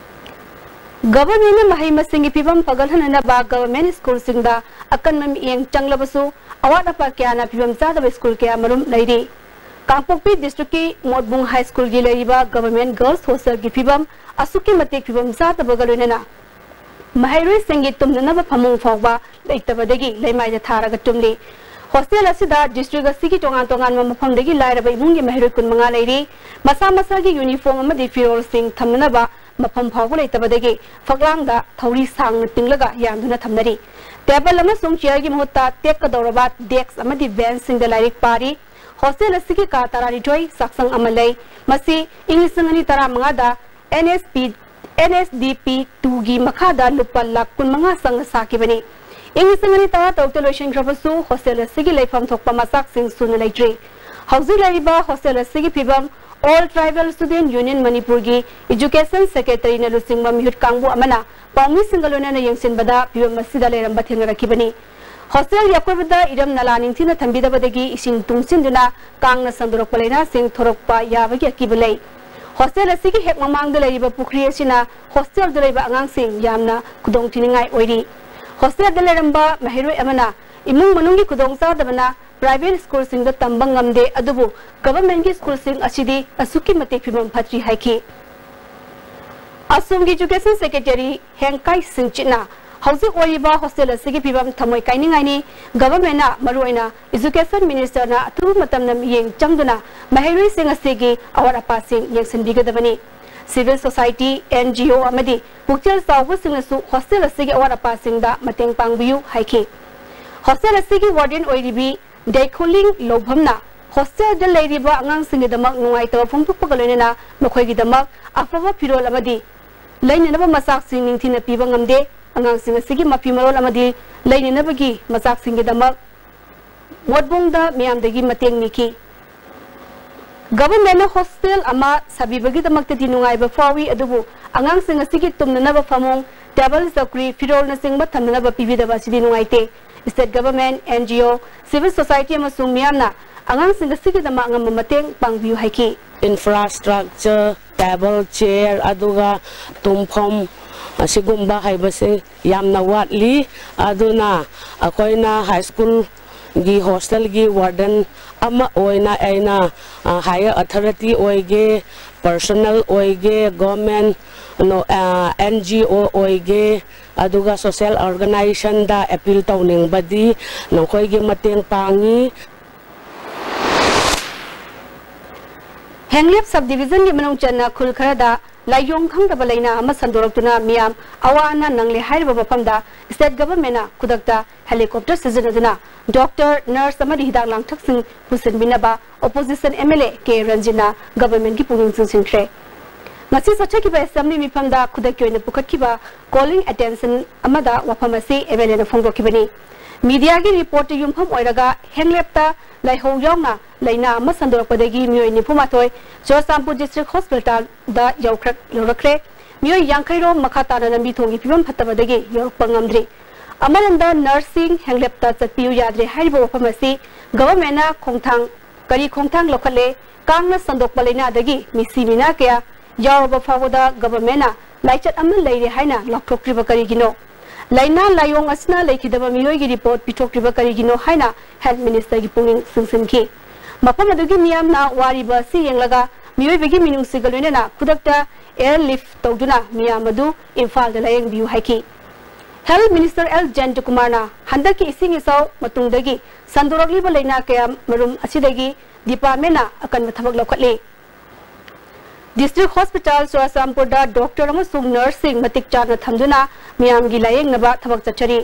ꯒꯚꯔꯟꯃꯦꯟꯠꯅ ꯃꯍꯩ ꯃꯁꯤꯡꯒꯤ ꯐꯤꯕꯝ ꯐꯒꯠꯍꯟꯅꯅꯕ ꯒꯚꯔꯟꯃꯦꯟꯠ ꯁ꯭ꯀꯨꯜꯁꯤꯡꯗ ꯑꯀꯟꯕ ꯃꯤꯠꯌꯦꯡ ꯆꯪꯂꯕꯁꯨ, ꯑꯋꯥꯠ ꯑꯄꯥ ꯀꯌꯥꯅ ꯐꯤꯕꯝ ꯆꯥꯗꯕ ꯁ꯭ꯀꯨꯜ ꯀꯌꯥ ꯃꯔꯨꯝ ꯂꯩꯔꯤ꯫ ꯀꯥꯡꯄꯣꯛꯄꯤ ꯗꯤꯁꯇ꯭ꯔꯤꯛꯀꯤ ꯃꯣꯠꯕꯨꯡ ꯍꯥꯏ ꯁ꯭ꯀꯨꯜꯒꯤ ꯂꯩꯔꯤꯕ ꯒꯚꯔꯟꯃꯦꯟꯠ ꯒꯔꯜꯁ ꯍꯣꯁꯇꯦꯜꯒꯤ ꯐꯤꯕꯝ ꯑꯁꯨꯛꯀꯤ ꯃꯇꯤꯛ ꯐꯤꯕꯝ ꯆꯥꯗꯕꯒ ꯂꯣꯏꯅꯅ ꯃꯍꯩꯔꯣꯏꯁꯤꯡꯒꯤ ꯇꯨꯝꯅꯅꯕ ꯐꯃꯨꯡ ꯐꯥꯎꯕ ꯂꯩꯇꯕꯗꯒꯤ ꯂꯩꯃꯥꯏꯗ ꯊꯥꯔꯒ ꯇꯨꯝꯂꯤ꯫ ꯍꯣꯁꯇꯦꯜ ꯑꯁꯤꯗ ꯗꯤꯁꯇ꯭ꯔꯤꯛ ꯑꯁꯤꯒꯤ ꯇꯣꯉꯥꯟ ꯇꯣꯉꯥꯟꯕ ꯃꯐꯝꯗꯒꯤ ꯂꯥꯏꯔꯕ ꯏꯃꯨꯡꯒꯤ ꯃꯍꯩꯔꯣꯏ ꯀꯨꯟꯃꯉꯥ ꯂꯩꯔꯤ꯫ ꯃꯁꯥ ꯃꯁꯥꯒꯤ ꯌꯨꯅꯤꯐꯣꯔꯝ ꯑꯃꯗꯤ ꯐꯤꯔꯣꯜꯁꯤꯡ ꯊꯝꯅꯅꯕ ꯃꯐꯝ ꯐꯥꯎꯕ ꯂꯩꯇꯕꯗꯒꯤ ꯐꯛꯂꯥꯡꯗ ꯊꯧꯔꯤ ꯁꯥꯡꯅ ꯇꯤꯡꯂꯒ ꯌꯥꯟꯗꯨꯅ ꯊꯝꯅꯔꯤ꯫ ꯇꯦꯕꯜ ꯑꯃꯁꯨꯡ ꯆꯤꯌꯔꯒꯤ ꯃꯍꯨꯠꯇ ꯇꯦꯛꯀꯗꯧꯔꯕ ꯗꯦꯁꯛ ꯑꯃꯗꯤ ꯕꯦꯟꯆꯁꯤꯡꯗ ꯂꯥꯏꯔꯤꯛ ꯄꯥꯔꯤ꯫ ꯍꯣꯁꯇꯦꯜ ꯑꯁꯤꯒꯤ ꯀꯥ ꯇꯔꯥꯅꯤꯊꯣꯏ, ꯆꯥꯛꯁꯪ ꯑꯃ ꯂꯩ꯫ ꯃꯁꯤ ꯏꯪ ꯂꯤꯁꯤꯡ ꯑꯅꯤ ꯇꯔꯥꯃꯉꯥꯗ NSP, NSDP two ꯒꯤ ꯃꯈꯥꯗ ꯂꯨꯄꯥ ꯂꯥꯈ ꯀꯨꯟꯃꯉꯥ ꯆꯪꯅ ꯁꯥꯈꯤꯕꯅꯤ꯫ ꯏꯪ ꯂꯤꯁꯤꯡ ꯑꯅꯤ ꯇꯔꯥꯇꯔꯨꯛꯇ ꯂꯣꯏꯁꯤꯟꯈ꯭ꯔꯕꯁꯨ ꯍꯣꯁꯇꯦꯜ ꯑꯁꯤꯒꯤ ꯂꯩꯐꯝ ꯊꯣꯛꯄ ꯃꯆꯥꯛꯁꯤꯡ ꯁꯨꯅ ꯂꯩꯇ꯭ꯔꯤ꯫ ꯍꯧꯖꯤꯛ ꯂꯩꯔꯤꯕ ꯍꯣꯁꯇꯦꯜ ꯑꯁꯤꯒꯤ ꯐꯤꯕꯝ All Tribal Student Union ꯃꯅꯤꯄꯨꯔꯒꯤ Education Secretary ꯅ ꯂꯨꯆꯤꯡꯕ ꯃꯤꯍꯨꯠ ꯀꯥꯡꯕꯨ ꯑꯃꯅ ꯄꯥꯎꯃꯤꯁꯤꯡꯒ ꯂꯣꯏꯅꯅ ꯌꯦꯡꯁꯤꯟꯕꯗ ꯐꯤꯕꯝ ꯑꯁꯤꯗ ꯂꯩꯔꯝꯕ ꯊꯦꯡꯅꯔꯛꯈꯤꯕꯅꯤ꯫ ꯍꯣꯁꯇꯦꯜꯒꯤ ꯑꯀꯣꯏꯕꯗ ꯏꯔꯝ ꯅꯂꯥ ꯅꯤꯡꯊꯤꯅ ꯊꯝꯕꯤꯗꯕꯗꯒꯤ ꯏꯁꯤꯡ ꯇꯨꯡꯁꯤꯟꯗꯨꯅ ꯀꯥꯡꯅ ꯁꯟꯗꯣꯔꯛꯄ ꯂꯥꯏꯅꯥꯁꯤꯡ ꯊꯣꯔꯛꯄ ꯌꯥꯕꯒꯤ ꯑꯀꯤꯕ ꯂꯩ꯫ ꯍꯣꯁꯇꯦꯜ ꯑꯁꯤꯒꯤ ꯍꯦꯛ ꯃꯃꯥꯡꯗ ꯂꯩꯔꯤꯕ ꯄꯨꯈ꯭ꯔꯤ ꯑꯁꯤꯅ ꯍꯣꯁꯇꯦꯜꯗ ꯂꯩꯕ ꯑꯉꯥꯡꯁꯤꯡ ꯌꯥꯝꯅ ꯈꯨꯗꯣꯡꯊꯤꯅꯤꯡꯉꯥꯏ ꯑꯣꯏꯔꯤ꯫ ꯍꯣꯁꯇꯦꯜꯗ ꯂꯩꯔꯝꯕ ꯃꯍꯩꯔꯣꯏ ꯑꯃꯅ ꯏꯃꯨꯡ ꯃꯅꯨꯡꯒꯤ ꯈꯨꯗꯣꯡꯆꯥꯗꯕꯅ ꯄ꯭ꯔꯥꯏꯚꯦꯠ ꯁ꯭ꯀꯨꯜꯁꯤꯡꯗ ꯇꯝꯕ ꯉꯝꯗꯦ, ꯑꯗꯨꯕꯨ ꯒꯚꯔꯟꯃꯦꯟꯠꯀꯤ ꯁ꯭ꯀꯨꯜꯁꯤꯡ ꯑꯁꯤꯗꯤ ꯑꯁꯨꯛꯀꯤ ꯃꯇꯤꯛ ꯐꯤꯕꯝ ꯐꯠꯇ꯭ꯔꯤ ꯍꯥꯏꯈꯤ꯫ ꯑꯁꯣꯝꯒꯤ Education Secretary ꯍꯦꯡꯀꯥꯏ ꯁꯤꯡꯆꯤꯠꯅ ꯍꯧꯖꯤꯛ ꯑꯣꯏꯔꯤꯕ ꯍꯣꯁꯇꯦꯜ ꯑꯁꯤꯒꯤ ꯐꯤꯕꯝ ꯊꯃꯣꯏ ꯀꯥꯏꯅꯤꯡꯉꯥꯏꯅꯤ꯫ ꯒꯚꯔꯟꯃꯦꯟꯠꯅ, ꯃꯔꯨꯑꯣꯏꯅ Education Minister ꯅ ꯑꯊꯨꯕ ꯃꯇꯝꯗ ꯃꯤꯠꯌꯦꯡ ꯆꯪꯗꯨꯅ ꯃꯍꯩꯔꯣꯏꯁꯤꯡ ꯑꯁꯤꯒꯤ ꯑꯋꯥꯠ ꯑꯄꯥꯁꯤꯡ ꯌꯦꯡꯁꯤꯟꯕꯤꯒꯗꯕꯅꯤ꯫ Civil Society, NGO ꯑꯃꯗꯤ ꯄꯨꯛꯆꯦꯜ ꯆꯥꯎꯕꯁꯤꯡꯅꯁꯨ ꯍꯣꯁꯇꯦꯜ ꯑꯁꯤꯒꯤ ꯑꯋꯥꯠ ꯑꯄꯥꯁꯤꯡꯗ ꯃꯇꯦꯡ ꯄꯥꯡꯕꯤꯌꯨ ꯍꯥꯏꯈꯤ꯫ ꯍꯣꯁꯇꯦꯜ ꯑꯁꯤꯒꯤ ꯋꯥꯔꯗꯦꯟ ꯑꯣꯏꯔꯤꯕꯤ ꯗꯦꯈꯣꯂꯤꯡ ꯂꯧꯐꯝꯅ ꯍꯣꯁꯇꯦꯜꯗ ꯂꯩꯔꯤꯕ ꯑꯉꯥꯡꯁꯤꯡꯒꯤꯗꯃꯛ ꯅꯨꯡꯉꯥꯏꯇꯕ ꯐꯣꯡꯗꯣꯛꯄꯒ ꯂꯣꯏꯅꯅ ꯃꯈꯣꯏꯒꯤꯗꯃꯛ ꯑꯐꯕ ꯐꯤꯔꯣꯜ ꯑꯃꯗꯤ ꯂꯩꯅꯅꯕ ꯃꯆꯥꯛꯁꯤꯡ ꯅꯤꯡꯊꯤꯅ ꯄꯤꯕ ꯉꯝꯗꯦ꯫ ꯑꯉꯥꯡꯁꯤꯡ ꯑꯁꯤꯒꯤ ꯃꯐꯤ ꯃꯔꯣꯜ ꯑꯃꯗꯤ ꯂꯩꯅꯅꯕꯒꯤ ꯃꯆꯥꯛꯁꯤꯡꯒꯤꯗꯃꯛ ꯃꯣꯠꯕꯨꯡꯗ ꯃꯤꯌꯥꯝꯗꯒꯤ ꯃꯇꯦꯡ ꯅꯤꯈꯤ꯫ ꯒꯚꯔꯟꯃꯦꯟꯠꯅ ꯍꯣꯁꯇꯦꯜ ꯑꯃ ꯁꯥꯕꯤꯕꯒꯤꯗꯃꯛꯇꯗꯤ ꯅꯨꯡꯉꯥꯏꯕ ꯐꯥꯎꯏ, ꯑꯗꯨꯕꯨ ꯑꯉꯥꯡꯁꯤꯡ ꯑꯁꯤꯒꯤ ꯇꯨꯝꯅꯅꯕ ꯐꯃꯨꯡ, ꯇꯦꯕꯜ, ꯆꯧꯀ꯭ꯔꯤ, ꯐꯤꯔꯣꯜꯅꯆꯤꯡꯕ ꯊꯝꯅꯅꯕ ꯄꯤꯕꯤꯗꯕ ꯑꯁꯤꯗꯤ ꯅꯨꯡꯉꯥꯏꯇꯦ꯫ State Government, NGO, Civil Society ꯑꯃꯁꯨꯡ ꯃꯤꯌꯥꯝꯅ ꯑꯉꯥꯡꯁꯤꯡ ꯑꯁꯤꯒꯤꯗꯃꯛ ꯑꯉꯝꯕ ꯃꯇꯦꯡ ꯄꯥꯡꯕꯤꯌꯨ ꯍꯥꯏꯈꯤ꯫ Infrastructure, table, chair, ꯑꯗꯨꯒ ꯇꯨꯝꯐꯝ ꯑꯁꯤꯒꯨꯝꯕ ꯍꯥꯏꯕꯁꯦ ꯌꯥꯝꯅ ꯋꯥꯠꯂꯤ꯫ ꯑꯗꯨꯅ ꯑꯩꯈꯣꯏꯅ ꯍꯥꯏ ꯁ꯭ꯀꯨꯜꯒꯤ ꯍꯣꯁꯇꯦꯜꯒꯤ ꯋꯥꯔꯗꯦꯟ ꯑꯃ ꯑꯣꯏꯅ ꯑꯩꯅ ꯍꯥꯏꯌꯔ ꯑꯣꯊꯣꯔꯤꯇꯤ ꯑꯣꯏꯒꯦ, ꯄꯔꯁꯣꯅꯦꯜ ꯑꯣꯏꯒꯦ, ꯒꯣꯔꯃꯦꯟ, ꯑꯦꯟ ꯖꯤ ꯑꯣ ꯑꯣꯏꯒꯦ, ꯑꯗꯨꯒ ꯁꯣꯁꯦꯜ ꯑꯣꯔꯒꯅꯥꯏꯖꯦꯁꯟꯗ ꯑꯦꯄꯤꯜ ꯇꯧꯅꯤꯡꯕꯗꯤ ꯅꯈꯣꯏꯒꯤ ꯃꯇꯦꯡ ꯄꯥꯡꯉꯤ꯫ ꯍꯦꯡꯂꯦꯞ ꯁꯕ ꯗꯤꯕꯤꯖꯟꯒꯤ ꯃꯅꯨꯡ ꯆꯟꯅ ꯈꯨꯜ ꯈꯔꯗ ꯂꯥꯏꯌꯣꯡ ꯈꯪꯗꯕ ꯂꯥꯏꯅꯥ ꯑꯃ ꯁꯟꯗꯣꯔꯛꯇꯨꯅ ꯃꯤꯌꯥꯝ ꯑꯋꯥ ꯑꯅꯥ ꯅꯪꯂꯦ ꯍꯥꯏꯔꯤꯕ ꯃꯐꯝꯗ ꯁ꯭ꯇꯦꯠ ꯒꯚꯔꯟꯃꯦꯟꯠꯅ ꯈꯨꯗꯛꯇ ꯍꯦꯂꯤꯀꯣꯞꯇꯔ ꯁꯤꯖꯤꯟꯅꯗꯨꯅ ꯗꯣꯛꯇꯔ, ꯅꯔꯁ ꯑꯃꯗꯤ ꯍꯤꯗꯥꯛ ꯂꯥꯡꯊꯛꯁꯤꯡ ꯄꯨꯁꯤꯟꯕꯤꯅꯕ opposition M L A K ꯔꯟꯖꯤꯠꯅ ꯒꯚꯔꯟꯃꯦꯟꯠꯀꯤ ꯄꯨꯛꯅꯤꯡ ꯆꯤꯡꯁꯤꯟꯈ꯭ꯔꯦ꯫ ꯉꯁꯤ ꯆꯠꯊꯈꯤꯕ ꯑꯦꯁꯦꯝꯕ꯭ꯂꯤ ꯃꯤꯐꯝꯗ ꯈꯨꯗꯛꯀꯤ ꯑꯣꯏꯅ ꯄꯨꯈꯠꯈꯤꯕ ꯀꯣꯂꯤꯡ ꯑꯦꯇꯦꯟꯁꯟ ꯑꯃꯗ ꯋꯥꯐꯝ ꯑꯁꯤ ꯑꯦꯝ ꯑꯦꯜ ꯑꯦꯅ ꯐꯣꯡꯗꯣꯛꯈꯤꯕꯅꯤ꯫ ꯃꯤꯗꯤꯌꯥꯒꯤ ꯔꯤꯄꯣꯔꯠꯇ ꯌꯨꯝꯐꯝ ꯑꯣꯏꯔꯒ ꯍꯦꯡꯂꯦꯞꯇ ꯂꯥꯏꯍꯧ ꯌꯥꯎꯅ ꯂꯥꯏꯅꯥ ꯑꯃ ꯁꯟꯗꯣꯔꯛꯄꯗꯒꯤ ꯃꯤꯑꯣꯏ ꯅꯤꯐꯨ ꯃꯥꯊꯣꯏ ꯆꯨꯔꯆꯥꯟꯄꯨꯔ ꯗꯤꯁꯇ꯭ꯔꯤꯛ ꯍꯣꯁꯄꯤꯇꯥꯜꯗ ꯌꯧꯈ꯭ꯔ-, ꯌꯧꯔꯛꯈ꯭ꯔꯦ꯫ ꯃꯤꯑꯣꯏ ꯌꯥꯡꯈꯩ ꯔꯣꯝ ꯃꯈꯥ ꯇꯥꯅ ꯂꯝꯕꯤ ꯊꯣꯡꯒꯤ ꯐꯤꯕꯝ ꯐꯠꯇꯕꯗꯒꯤ ꯌꯧꯔꯛꯄ ꯉꯝꯗ꯭ꯔꯤ꯫ ꯑꯃꯔꯣꯝꯗ ꯅꯔꯁꯁꯤꯡ ꯍꯦꯡꯂꯦꯞꯇ ꯆꯠꯄꯤꯌꯨ ꯌꯥꯗ꯭ꯔꯦ ꯍꯥꯏꯔꯤꯕ ꯋꯥꯐꯝ ꯑꯁꯤ ꯒꯚꯔꯟꯃꯦꯟꯠꯅ ꯈꯣꯡꯊꯥꯡ, ꯀꯔꯤ ꯈꯣꯡꯊꯥꯡ ꯂꯧꯈꯠꯂꯦ? ꯀꯥꯡꯅ ꯁꯟꯗꯣꯛꯄ ꯂꯥꯏꯅꯥꯗꯒꯤ ꯃꯤꯁꯤ ꯃꯤꯅꯥ ꯀꯌꯥ ꯌꯥꯎꯔꯕ ꯐꯥꯎꯕꯗ ꯒꯚꯔꯟꯃꯦꯟꯠꯅ ꯂꯥꯏꯆꯠ ꯑꯃ ꯂꯩꯔꯦ ꯍꯥꯏꯅ ꯂꯥꯎꯊꯣꯛꯇ꯭ꯔꯤꯕ ꯀꯔꯤꯒꯤꯅꯣ? ꯂꯥꯏꯅꯥ ꯂꯥꯏꯑꯣꯡ ꯑꯁꯤꯅ ꯂꯩꯈꯤꯗꯕ ꯃꯤꯑꯣꯏꯒꯤ ꯔꯤꯄꯣꯔꯠ ꯄꯤꯊꯣꯛꯇ꯭ꯔꯤꯕ ꯀꯔꯤꯒꯤꯅꯣ ꯍꯥꯏꯅ ꯍꯦꯜꯊ ꯃꯤꯅꯤꯁꯇꯔꯒꯤ ꯄꯨꯛꯅꯤꯡ ꯆꯤꯡꯁꯤꯟꯈꯤ꯫ ꯃꯐꯝ ꯑꯗꯨꯒꯤ ꯃꯤꯌꯥꯝꯅ ꯋꯥꯔꯤꯕ ꯑꯁꯤ ꯌꯦꯡꯂꯒ ꯃꯤꯑꯣꯏꯕꯒꯤ ꯃꯤꯅꯨꯡꯁꯤꯒ ꯂꯣꯏꯅꯅ ꯈꯨꯗꯛꯇ ꯑꯦꯌꯔ ꯂꯤꯐ ꯇꯧꯗꯨꯅ ꯃꯤꯌꯥꯝ ꯑꯗꯨ ꯏꯝꯐꯥꯜꯗ ꯂꯥꯌꯦꯡꯕꯤꯌꯨ ꯍꯥꯏꯈꯤ꯫ ꯍꯦꯜꯊ ꯃꯤꯅꯤꯁꯇꯔ ꯑꯦꯜ ꯖꯌꯟꯇꯀꯨꯃꯥꯔꯅ ꯍꯟꯗꯛꯀꯤ ꯏꯁꯤꯡ ꯏꯆꯥꯎ ꯃꯇꯨꯡꯗꯒꯤ ꯁꯟꯗꯣꯔꯛꯂꯤꯕ ꯂꯥꯏꯅꯥ ꯀꯌꯥ ꯃꯔꯨꯝ ꯑꯁꯤꯗꯒꯤ ꯗꯤꯄꯥꯔꯠꯃꯦꯟꯠꯅ ꯑꯀꯟꯕ ꯊꯕꯛ ꯂꯧꯈꯠꯂꯤ꯫ ꯗꯤꯁꯇ꯭ꯔꯤꯛ ꯍꯣꯁꯄꯤꯇꯥꯜ ꯆꯨꯔꯆꯥꯟꯄꯨꯔꯗ ꯗꯣꯛꯇꯔ ꯑꯃꯁꯨꯡ ꯅꯔꯁꯁꯤꯡ ꯃꯇꯤꯛ ꯆꯥꯅ ꯊꯝꯗꯨꯅ ꯃꯤꯌꯥꯝꯒꯤ ꯂꯥꯌꯦꯡꯅꯕ ꯊꯕꯛ ꯆꯠꯊꯔꯤ꯫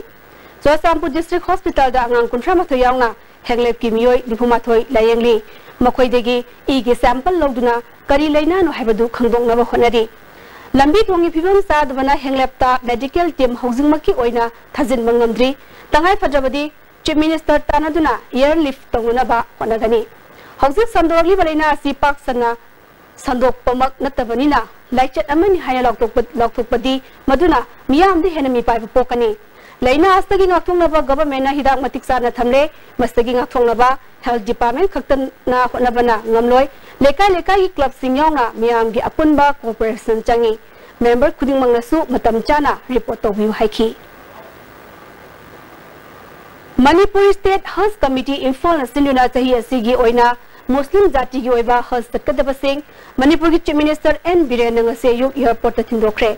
ꯆꯨꯔꯆꯥꯟꯄꯨꯔ ꯗꯤꯁꯇ꯭ꯔꯤꯛ ꯍꯣꯁꯄꯤꯇꯥꯜꯗ ꯑꯉꯥꯡ ꯀꯨꯟꯊ꯭ꯔꯥ ꯃꯥꯊꯣꯏ ꯌꯥꯎꯅ ꯍꯦꯡꯂꯦꯞꯀꯤ ꯃꯤꯑꯣꯏ ꯅꯤꯐꯨ ꯃꯥꯊꯣꯏ ꯂꯥꯌꯦꯡꯂꯤ꯫ ꯃꯈꯣꯏꯗꯒꯤ ꯏꯒꯤ ꯁꯦꯝꯄꯜ ꯂꯧꯗꯨꯅ ꯀꯔꯤ ꯂꯥꯏꯅꯥꯅꯣ ꯍꯥꯏꯕꯗꯨ ꯈꯪꯗꯣꯛꯅꯕ ꯍꯣꯠꯅꯔꯤ꯫ ꯂꯝꯕꯤ ꯊꯣꯡꯒꯤ ꯐꯤꯕꯝ ꯆꯥꯗꯕꯅ ꯍꯦꯡꯂꯦꯞꯇ ꯃꯦꯗꯤꯀꯦꯜ ꯇꯤꯝ ꯍꯧꯖꯤꯛꯃꯛꯀꯤ ꯑꯣꯏꯅ ꯊꯥꯖꯤꯟꯕ ꯉꯝꯗ꯭ꯔꯤ꯫ ꯇꯉꯥꯏ ꯐꯗ꯭ꯔꯕꯗꯤ ꯆꯤꯐ ꯃꯤꯅꯤꯁꯇꯔ ꯇꯥꯟꯅꯗꯨꯅ ꯑꯦꯌꯔ ꯂꯤꯐ ꯇꯧꯅꯅꯕ ꯍꯣꯠꯅꯒꯅꯤ꯫ ꯍꯧꯖꯤꯛ ꯁꯟꯗꯣꯔꯛꯂꯤꯕ ꯂꯥꯏꯅꯥ ꯑꯁꯤ ꯄꯥꯛ ꯁꯟꯅ ꯁꯟꯗꯣꯛꯄꯃꯛ ꯅꯠꯇꯕꯅꯤꯅ ꯂꯥꯏꯆꯠ ꯑꯃꯅꯤ ꯍꯥꯏꯅ ꯂꯥꯎꯊꯣꯛꯄ-, ꯂꯥꯎꯊꯣꯛꯄꯗꯤ ꯃꯗꯨꯅ ꯃꯤꯌꯥꯝꯗ ꯍꯦꯟꯅ ꯃꯤꯄꯥꯏꯕ ꯄꯣꯛꯀꯅꯤ꯫ ꯂꯥꯏꯅꯥ ꯑꯁꯤꯗꯒꯤ ꯉꯥꯛꯊꯣꯛꯅꯕ ꯒꯚꯔꯟꯃꯦꯟꯠꯅ ꯍꯤꯗꯥꯛ ꯃꯇꯤꯛ ꯆꯥꯅ ꯊꯝꯂꯦ꯫ ꯃꯁꯤꯗꯒꯤ ꯉꯥꯛꯊꯣꯛꯅꯕ ꯍꯦꯜꯊ ꯗꯤꯄꯥꯔꯠꯃꯦꯟꯠ ꯈꯛꯇꯅ ꯍꯣꯠꯅꯕꯅ ꯉꯝꯂꯣꯏ꯫ ꯂꯩꯀꯥꯏ ꯂꯩꯀꯥꯏꯒꯤ ꯀ꯭ꯂꯕꯁꯤꯡ ꯌꯥꯎꯅ ꯃꯤꯌꯥꯝꯒꯤ ꯑꯄꯨꯟꯕ ꯀꯣꯑꯣꯄꯔꯦꯁꯟ ꯆꯪꯏ꯫ ꯃꯦꯝꯕꯔ ꯈꯨꯗꯤꯡꯃꯛꯅꯁꯨ ꯃꯇꯝ ꯆꯥꯅ ꯔꯤꯄꯣꯔꯠ ꯇꯧꯕꯤꯌꯨ ꯍꯥꯏꯈꯤ꯫ ꯃꯅꯤꯄꯨꯔ ꯁ꯭ꯇꯦꯠ ꯍꯖ ꯀꯃꯤꯇꯤ ꯏꯝꯐꯥꯜꯅ ꯁꯤꯟꯗꯨꯅ ꯆꯍꯤ ꯑꯁꯤꯒꯤ ꯑꯣꯏꯅ ꯃꯨꯁꯂꯤꯝ ꯖꯥꯇꯤꯒꯤ ꯑꯣꯏꯕ ꯍꯖ ꯆꯠꯀꯗꯕꯁꯤꯡ ꯃꯅꯤꯄꯨꯔꯒꯤ ꯆꯤꯐ ꯃꯤꯅꯤꯁꯇꯔ ꯑꯦꯟ ꯕꯤꯔꯦꯟꯅ ꯉꯁꯤ ꯑꯌꯨꯛ ꯑꯦꯌꯔꯄꯣꯔꯠꯇ ꯊꯤꯟꯗꯣꯛꯈ꯭ꯔꯦ꯫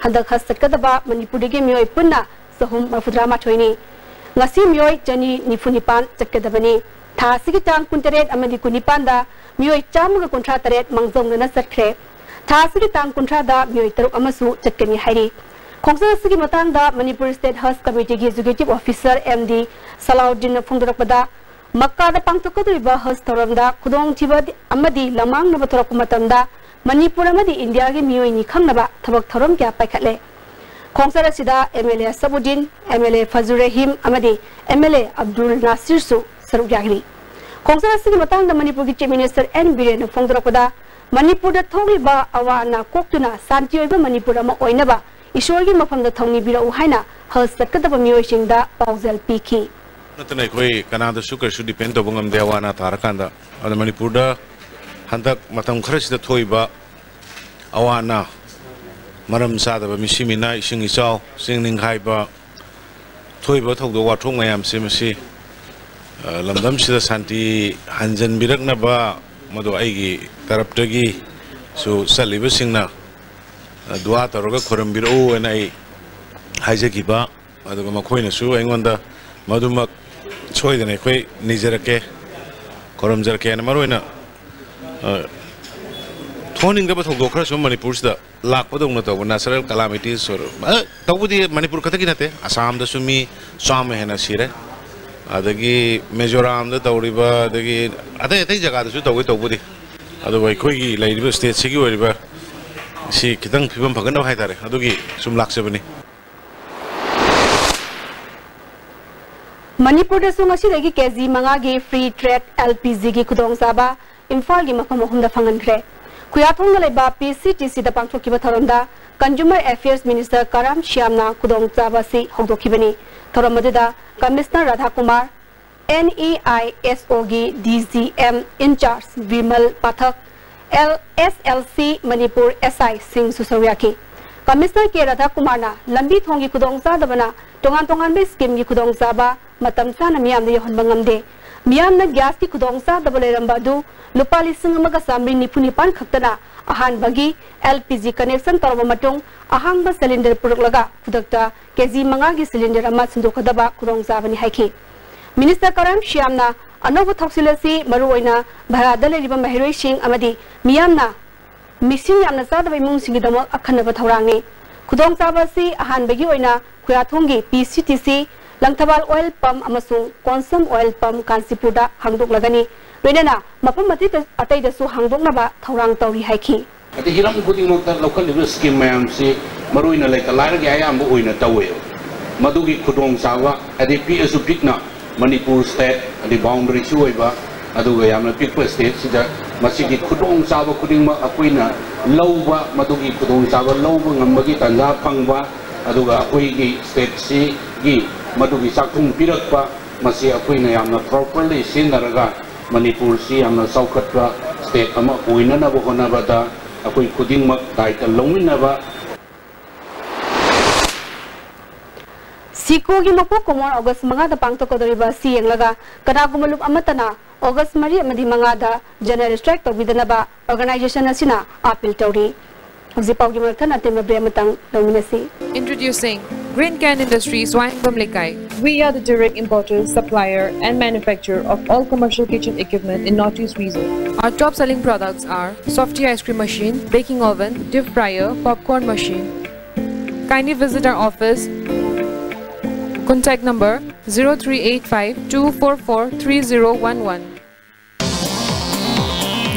ꯍꯟꯗꯛ ꯍꯖ ꯆꯠꯀꯗꯕ ꯃꯅꯤꯄꯨꯔꯗꯒꯤ ꯃꯤꯑꯣꯏ ꯄꯨꯟꯅ ꯆꯍꯨꯝ ꯃꯔꯤꯐꯨꯇꯔꯥꯃꯥꯊꯣꯏꯅꯤ꯫ ꯉꯁꯤ ꯃꯤꯑꯣꯏ ꯆꯅꯤ ꯅꯤꯐꯨ ꯅꯤꯄꯥꯟ ꯆꯠꯀꯗꯕꯅꯤ꯫ ꯊꯥ ꯑꯁꯤꯒꯤ ꯇꯥꯡ ꯀꯨꯟꯇꯔꯦꯠ ꯑꯃꯗꯤ ꯀꯨꯟꯅꯤꯄꯥꯟꯗ ꯃꯤꯑꯣꯏ ꯆꯥꯝꯃꯒ ꯀꯨꯟꯊ꯭ꯔꯥ ꯇꯔꯦꯠ ꯃꯥꯡꯖꯧꯅꯅ ꯆꯠꯈ꯭ꯔꯦ꯫ ꯊꯥ ꯑꯁꯤꯒꯤ ꯇꯥꯡ ꯀꯨꯟꯊ꯭ꯔꯥꯗ ꯃꯤꯑꯣꯏ ꯇꯔꯨꯛ ꯑꯃꯁꯨ ꯆꯠꯀꯅꯤ ꯍꯥꯏꯔꯤ꯫ ꯈꯣꯡꯆꯠ ꯑꯁꯤꯒꯤ ꯃꯇꯥꯡꯗ ꯃꯅꯤꯄꯨꯔ ꯁ꯭ꯇꯦꯠ ꯍꯖ ꯀꯃꯤꯇꯤꯒꯤ ꯑꯦꯛꯖꯤꯀ꯭ꯌꯨꯇꯤꯚ ꯑꯣꯐꯤꯁꯔ ꯑꯦꯝ ꯗꯤ ꯁꯂꯥꯎꯗꯤꯟꯅ ꯐꯣꯡꯗꯣꯔꯛꯄꯗ, ꯃꯛꯀꯥꯗ ꯄꯥꯡꯊꯣꯛꯀꯗꯧꯔꯤꯕ ꯍꯖ ꯊꯧꯔꯝꯗ ꯈꯨꯗꯣꯡꯊꯤꯕ ꯑꯃꯗꯤ ꯂꯝꯃꯥꯡꯅꯕ ꯊꯣꯔꯛꯄ ꯃꯇꯝꯗ ꯃꯅꯤꯄꯨꯔ ꯑꯃꯗꯤ ꯏꯟꯗꯤꯌꯥꯒꯤ ꯃꯤꯑꯣꯏꯅꯤ ꯈꯪꯅꯕ ꯊꯕꯛ ꯊꯧꯔꯝ ꯀꯌꯥ ꯄꯥꯏꯈꯠꯂꯦ꯫ ꯈꯣꯡꯆꯠ ꯑꯁꯤꯗ ꯑꯦꯝ ꯑꯦꯜ ꯑꯦ ꯑꯁꯕꯨꯗꯤꯟ, M L A Fazur Rahim ꯑꯃꯗꯤ ꯑꯦꯝ ꯑꯦꯜ ꯑꯦ ꯑꯕꯗꯨꯜ ꯅꯥꯁꯤꯔꯁꯨ ꯁꯔꯨꯛ ꯌꯥꯔꯤ꯫ ꯈꯣꯡꯆꯠ ꯑꯁꯤꯒꯤ ꯃꯇꯥꯡꯗ ꯃꯅꯤꯄꯨꯔꯒꯤ ꯆꯤꯐ ꯃꯤꯅꯤꯁꯇꯔ ꯑꯦꯟ ꯕꯤꯔꯦꯟꯅ ꯐꯣꯡꯗꯣꯔꯛꯄꯗ, ꯃꯅꯤꯄꯨꯔꯗ ꯊꯣꯛꯂꯤꯕ ꯑꯋꯥ ꯑꯅꯥ ꯀꯣꯛꯇꯨꯅ ꯁꯥꯟꯇꯤ ꯑꯣꯏꯕ ꯃꯅꯤꯄꯨꯔ ꯑꯃ ꯑꯣꯏꯅꯕ ꯏꯁꯣꯔꯒꯤ ꯃꯐꯝꯗ ꯊꯧꯅꯤꯕꯤꯔꯛꯎ ꯍꯥꯏꯅ ꯍꯖ ꯆꯠꯀꯗꯕ ꯃꯤꯑꯣꯏꯁꯤꯡꯗ ꯄꯥꯎꯖꯦꯜ ꯄꯤꯈꯤ꯫ ꯅꯠꯇꯅ ꯑꯩꯈꯣꯏ ꯀꯅꯥꯗꯁꯨ ꯀꯔꯤꯁꯨ ꯗꯤꯄꯦꯟ ꯇꯧꯕ ꯉꯝꯗꯦ ꯑꯋꯥ ꯑꯅꯥ ꯇꯥꯔꯀꯥꯟꯗ꯫ ꯑꯗꯨꯅ ꯃꯅꯤꯄꯨꯔꯗ ꯍꯟꯗꯛ ꯃꯇꯝ ꯈꯔꯁꯤꯗ ꯊꯣꯛꯏꯕ ꯑꯋꯥ ꯑꯅꯥ, ꯃꯔꯝ ꯆꯥꯗꯕ ꯃꯤꯁꯤ ꯃꯤꯅꯥ, ꯏꯁꯤꯡ ꯏꯆꯥꯎ, ꯆꯤꯡ ꯅꯤꯡꯈꯥꯏꯕ, ꯊꯣꯛꯏꯕ ꯊꯧꯗꯣꯛ ꯋꯥꯊꯣꯛ ꯃꯌꯥꯝꯁꯦ ꯃꯁꯤ, ꯑ, ꯂꯝꯗꯝꯁꯤꯗ ꯁꯥꯟꯇꯤ ꯍꯟꯖꯟꯕꯤꯔꯛꯅꯕ, ꯃꯗꯨ ꯑꯩꯒꯤ ꯇꯔꯞꯇꯒꯤꯁꯨ ꯆꯠꯂꯤꯕꯁꯤꯡꯅ, ꯑ, ꯗꯨꯋꯥ ꯇꯧꯔꯒ ꯈꯨꯔꯨꯝꯕꯤꯔꯛꯎ ꯍꯥꯏꯅ ꯑꯩ ꯍꯥꯏꯖꯈꯤꯕ꯫ ꯑꯗꯨꯒ ꯃꯈꯣꯏꯅꯁꯨ ꯑꯩꯉꯣꯟꯗ ꯃꯗꯨꯃꯛ ꯁꯣꯏꯗꯅ ꯑꯩꯈꯣꯏ ꯅꯤꯖꯔꯛꯀꯦ, ꯈꯨꯔꯨꯝꯖꯔꯛꯀꯦ ꯍꯥꯏꯅ꯫ ꯃꯔꯨꯑꯣꯏꯅ, ꯑ, ꯊꯣꯛꯍꯟꯅꯤꯡꯗꯕ ꯊꯧꯗꯣꯛ ꯈꯔꯁꯨ ꯃꯅꯤꯄꯨꯔꯁꯤꯗ ꯂꯥꯛꯄꯗꯧꯅ ꯇꯧꯕ natural calamities ꯑꯣꯏꯔꯣ, ꯑ, ꯇꯧꯕꯗꯤ ꯃꯅꯤꯄꯨꯔ ꯈꯛꯇꯒꯤ ꯅꯠꯇꯦ, ꯑꯁꯥꯝꯗꯁꯨ ꯃꯤ ꯆꯥꯝꯃ ꯍꯦꯟꯅ ꯁꯤꯔꯦ, ꯑꯗꯒꯤ ꯃꯤꯖꯣꯔꯥꯝꯗ ꯇꯧꯔꯤꯕ, ꯑꯗꯒꯤ ꯑꯇꯩ ꯑꯇꯩ ꯖꯒꯥꯗꯁꯨ ꯇꯧꯋꯤ ꯇꯧꯕꯗꯤ꯫ ꯑꯗꯨꯕꯨ ꯑꯩꯈꯣꯏꯒꯤ ꯂꯩꯔꯤꯕ ꯁ꯭ꯇꯦꯠꯁꯤꯒꯤ ꯑꯣꯏꯔꯤꯕ ꯁꯤ ꯈꯤꯇꯪ ꯐꯤꯕꯝ ꯐꯒꯠꯅꯕ ꯍꯥꯏꯇꯥꯔꯦ, ꯑꯗꯨꯒꯤ ꯁꯨꯝ ꯂꯥꯛꯆꯕꯅꯤ꯫ ꯃꯅꯤꯄꯨꯔꯗꯁꯨ ꯉꯁꯤꯗꯒꯤ ꯀꯦꯖꯤ ꯃꯉꯥꯒꯤ free trade L P G ꯒꯤ ꯈꯨꯗꯣꯡꯆꯥꯕ ꯏꯝꯐꯥꯜꯒꯤ ꯃꯐꯝ ꯑꯍꯨꯝꯗ ꯐꯪꯍꯟꯈ꯭ꯔꯦ꯫ ꯈꯨꯌꯥꯊꯣꯡꯗ ꯂꯩꯕ P C T C ꯗ ꯄꯥꯡꯊꯣꯛꯈꯤꯕ ꯊꯧꯔꯝꯗ Consumer Affairs Minister ꯀꯔꯥꯝ ꯁ꯭ꯌꯥꯝꯅ ꯈꯨꯗꯣꯡꯆꯥꯕ ꯑꯁꯤ ꯍꯧꯗꯣꯛꯈꯤꯕꯅꯤ꯫ ꯊꯧꯔꯝ ꯑꯗꯨꯗ Commissioner ꯔꯥꯙꯥꯀꯨꯃꯥꯔ, N E I S O ꯒꯤ D G M in charge Bimal ꯄꯥꯊꯛ, L-, S L C Manipur S I ꯁꯤꯡꯁꯨ ꯁꯔꯨꯛ ꯌꯥꯈꯤ꯫ Commissioner ꯀꯦ ꯔꯥꯙꯥꯀꯨꯃꯥꯔꯅ ꯂꯝꯕꯤ ꯊꯣꯡꯒꯤ ꯈꯨꯗꯣꯡꯆꯥꯗꯕꯅ ꯇꯣꯉꯥꯟ ꯇꯣꯉꯥꯟꯕ scheme ꯒꯤ ꯈꯨꯗꯣꯡꯆꯥꯕ ꯃꯇꯝ ꯆꯥꯅ ꯃꯤꯌꯥꯝꯗ ꯌꯧꯍꯟꯕ ꯉꯝꯗꯦ꯫ ꯃꯤꯌꯥꯝꯅ ꯒ꯭ꯌꯥꯁꯀꯤ ꯈꯨꯗꯣꯡꯆꯥꯗꯕ ꯂꯩꯔꯝꯕ ꯑꯗꯨ ꯂꯨꯄꯥ ꯂꯤꯁꯤꯡ ꯑꯃꯒ ꯆꯥꯃꯔꯤ ꯅꯤꯐꯨ ꯅꯤꯄꯥꯟ ꯈꯛꯇꯅ ꯑꯍꯥꯟꯕꯒꯤ L P G connection ꯇꯧꯔꯕ ꯃꯇꯨꯡ, ꯑꯍꯥꯡꯕ cylinder ꯄꯨꯔꯛꯂꯒ ꯈꯨꯗꯛꯇ K G ꯃꯉꯥꯒꯤ cylinder ꯑꯃ ꯁꯤꯟꯗꯣꯛꯀꯗꯕ ꯈꯨꯗꯣꯡꯆꯥꯕꯅꯤ ꯍꯥꯏꯈꯤ꯫ Minister ꯀꯔꯥꯝ ꯁ꯭ꯌꯥꯝꯅ ꯑꯅꯧꯕ ꯊꯧꯁꯤꯜ ꯑꯁꯤ ꯃꯔꯨꯑꯣꯏꯅ ꯚꯥꯔꯥꯗ ꯂꯩꯔꯤꯕ ꯃꯍꯩꯔꯣꯏꯁꯤꯡ ꯑꯃꯗꯤ ꯃꯤꯌꯥꯝꯅ ꯃꯤꯁꯤꯡ ꯌꯥꯝꯅ ꯆꯥꯗꯕ ꯏꯃꯨꯡꯁꯤꯡꯒꯤꯗꯃꯛ ꯑꯈꯟꯅꯕ ꯊꯧꯔꯥꯡꯅꯤ꯫ ꯈꯨꯗꯣꯡꯆꯥꯕ ꯑꯁꯤ ꯑꯍꯥꯟꯕꯒꯤ ꯑꯣꯏꯅ ꯈꯨꯌꯥꯊꯣꯡꯒꯤ P C T C, Langthabal oil pump ꯑꯃꯁꯨꯡ ꯀꯣꯟꯁꯝ oil pump ꯀꯥꯟꯆꯤꯄꯨꯔꯗ ꯍꯥꯡꯗꯣꯛꯂꯒꯅꯤ꯫ ꯂꯣꯏꯅꯅ ꯃꯐꯝ ꯑꯇꯩꯗ-, ꯑꯇꯩꯗꯁꯨ ꯍꯥꯡꯗꯣꯛꯅꯕ ꯊꯧꯔꯥꯡ ꯇꯧꯔꯤ ꯍꯥꯏꯈꯤ꯫ ꯑꯗꯩ ꯍꯤꯔꯝ ꯈꯨꯗꯤꯡꯃꯛꯇ ꯂꯧꯈꯠꯂꯤꯕ scheme ꯃꯌꯥꯝꯁꯤ ꯃꯔꯨꯑꯣꯏꯅ ꯂꯩꯇ ꯂꯥꯏꯔꯒꯤ ꯑꯌꯥꯝꯕ ꯑꯣꯏꯅ ꯇꯧꯋꯦꯕ꯫ ꯃꯗꯨꯒꯤ ꯈꯨꯗꯣꯡꯆꯥꯕ, ꯍꯥꯏꯗꯤ ꯄꯤꯛꯑꯁꯨ ꯄꯤꯛꯅ ꯃꯅꯤꯄꯨꯔ state, ꯍꯥꯏꯗꯤ boundaryꯁꯨ ꯑꯣꯏꯕ, ꯑꯗꯨꯒ ꯌꯥꯝꯅ ꯄꯤꯛꯄ stateꯁꯤꯗ ꯃꯁꯤꯒꯤ ꯈꯨꯗꯣꯡꯆꯥꯕ ꯈꯨꯗꯤꯡꯃꯛ ꯑꯩꯈꯣꯏꯅ ꯂꯧꯕ, ꯃꯗꯨꯒꯤ ꯈꯨꯗꯣꯡꯆꯥꯕ ꯂꯧꯕ ꯉꯝꯕꯒꯤ ꯇꯥꯟꯖꯥ ꯐꯪꯕ, ꯑꯗꯨꯒ ꯑꯩꯈꯣꯏꯒꯤ stateꯁꯤꯒꯤ ꯃꯗꯨꯒꯤ ꯆꯥꯛꯈꯨꯝ ꯄꯤꯔꯛꯄ, ꯃꯁꯤ ꯑꯩꯈꯣꯏꯅ ꯌꯥꯝꯅ properly ꯁꯤꯖꯤꯟꯅꯔꯒ ꯃꯅꯤꯄꯨꯔꯁꯤ ꯌꯥꯝꯅ ꯆꯥꯎꯈꯠꯄ state ꯑꯃ ꯑꯣꯏꯅꯅꯕ ꯍꯣꯠꯅꯕꯗ ꯑꯩꯈꯣꯏ ꯈꯨꯗꯤꯡꯃꯛ ꯗꯥꯏꯇ ꯂꯧꯃꯤꯟꯅꯕ꯫ ꯁꯤꯀꯣꯒꯤ ꯃꯄꯣꯛ ꯀꯨꯝꯑꯣꯟ August ꯃꯉꯥꯗ ꯄꯥꯡꯊꯣꯛꯀꯗꯧꯔꯤꯕ ꯑꯁꯤ ꯌꯦꯡꯂꯒ ꯀꯅꯥꯒꯨꯝꯕ ꯂꯨꯞ ꯑꯃꯠꯇꯅ August ꯃꯔꯤ ꯑꯃꯗꯤ ꯃꯉꯥꯗ general strike ꯇꯧꯕꯤꯗꯅꯕ organization ꯑꯁꯤꯅ appeal ꯇꯧꯔꯤ꯫ ꯍꯧꯖꯤꯛ ꯄꯥꯎꯒꯤ ꯃꯊꯪ ꯑꯇꯦꯟꯕ break ꯑꯃꯇꯪ ꯂꯧꯃꯤꯟꯅꯁꯤ꯫ Introducing Green Can Industries, Waingbam Lekai. We are the direct importer, supplier, and manufacturer of all commercial kitchen equipment in Northeast region. Our top selling products are softy ice cream machine, baking oven, deep fryer, popcorn machine. Kindly visit our office. Contact number zero three eight five two four four three zero one one.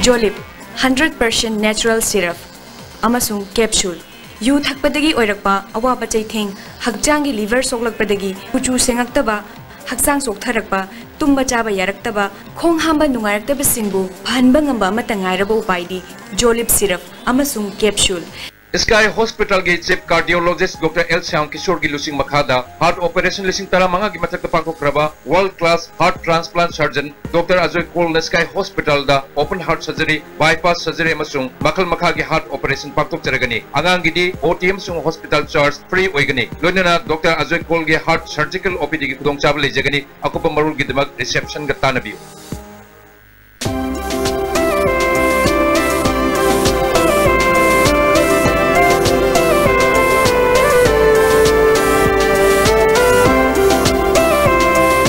Jolib, hundred percent natural syrup ꯑꯃꯁꯨꯡ capsule꯫ U ꯊꯛꯄꯗꯒꯤ ꯑꯣꯏꯔꯛꯄ ꯑꯋꯥꯕ ꯆꯩꯊꯦꯡ, ꯍꯛꯆꯥꯡꯒꯤ liver ꯁꯣꯛꯂꯛꯄꯗꯒꯤ ꯀꯨꯆꯨ ꯁꯦꯡꯉꯛꯇꯕ, ꯍꯛꯆꯥꯡ ꯆꯣꯛꯊꯔꯛꯄ, ꯇꯨꯝꯕ ꯆꯥꯕ ꯌꯥꯔꯛꯇꯕ, ꯈꯣꯡ ꯍꯥꯝꯕ ꯅꯨꯡꯉꯥꯏꯔꯛꯇꯕꯁꯤꯡꯕꯨ ꯐꯍꯟꯕ ꯉꯝꯕ ꯑꯃꯠꯇ ꯉꯥꯏꯔꯕ ꯎꯄꯥꯏꯗꯤ Jolib syrup ꯑꯃꯁꯨꯡ capsule꯫ Sky Hospitalꯒꯤ Chief Cardiologist Doctor L Shyam Kishoregi ꯂꯨꯆꯤꯡ ꯃꯈꯥꯗ heart operation ꯂꯤꯁꯤꯡ ꯇꯔꯥꯃꯉꯥꯒꯤ ꯃꯊꯛꯇ ꯄꯥꯡꯊꯣꯛꯈ꯭ꯔꯕ world class heart transplant surgeon Doctor Ajoy Kolꯅ Sky Hospitalꯗ open heart surgery, bypass surgery ꯑꯃꯁꯨꯡ ꯃꯈꯜ ꯃꯈꯥꯒꯤ heart operation ꯄꯥꯡꯊꯣꯛꯆꯔꯒꯅꯤ꯫ ꯑꯉꯥꯡꯒꯤꯗꯤ O T ꯑꯃꯁꯨꯡ hospital charge free ꯑꯣꯏꯒꯅꯤ꯫ ꯂꯣꯏꯅꯅ Doctor Ajoy Kolꯒꯤ heart surgical O P Dꯒꯤ ꯈꯨꯗꯣꯡꯆꯥꯕ ꯂꯩꯖꯒꯅꯤ꯫ ꯑꯀꯨꯞꯄ ꯃꯔꯣꯜꯒꯤꯗꯃꯛ receptionꯒ ꯇꯥꯟꯅꯕꯤꯌꯨ꯫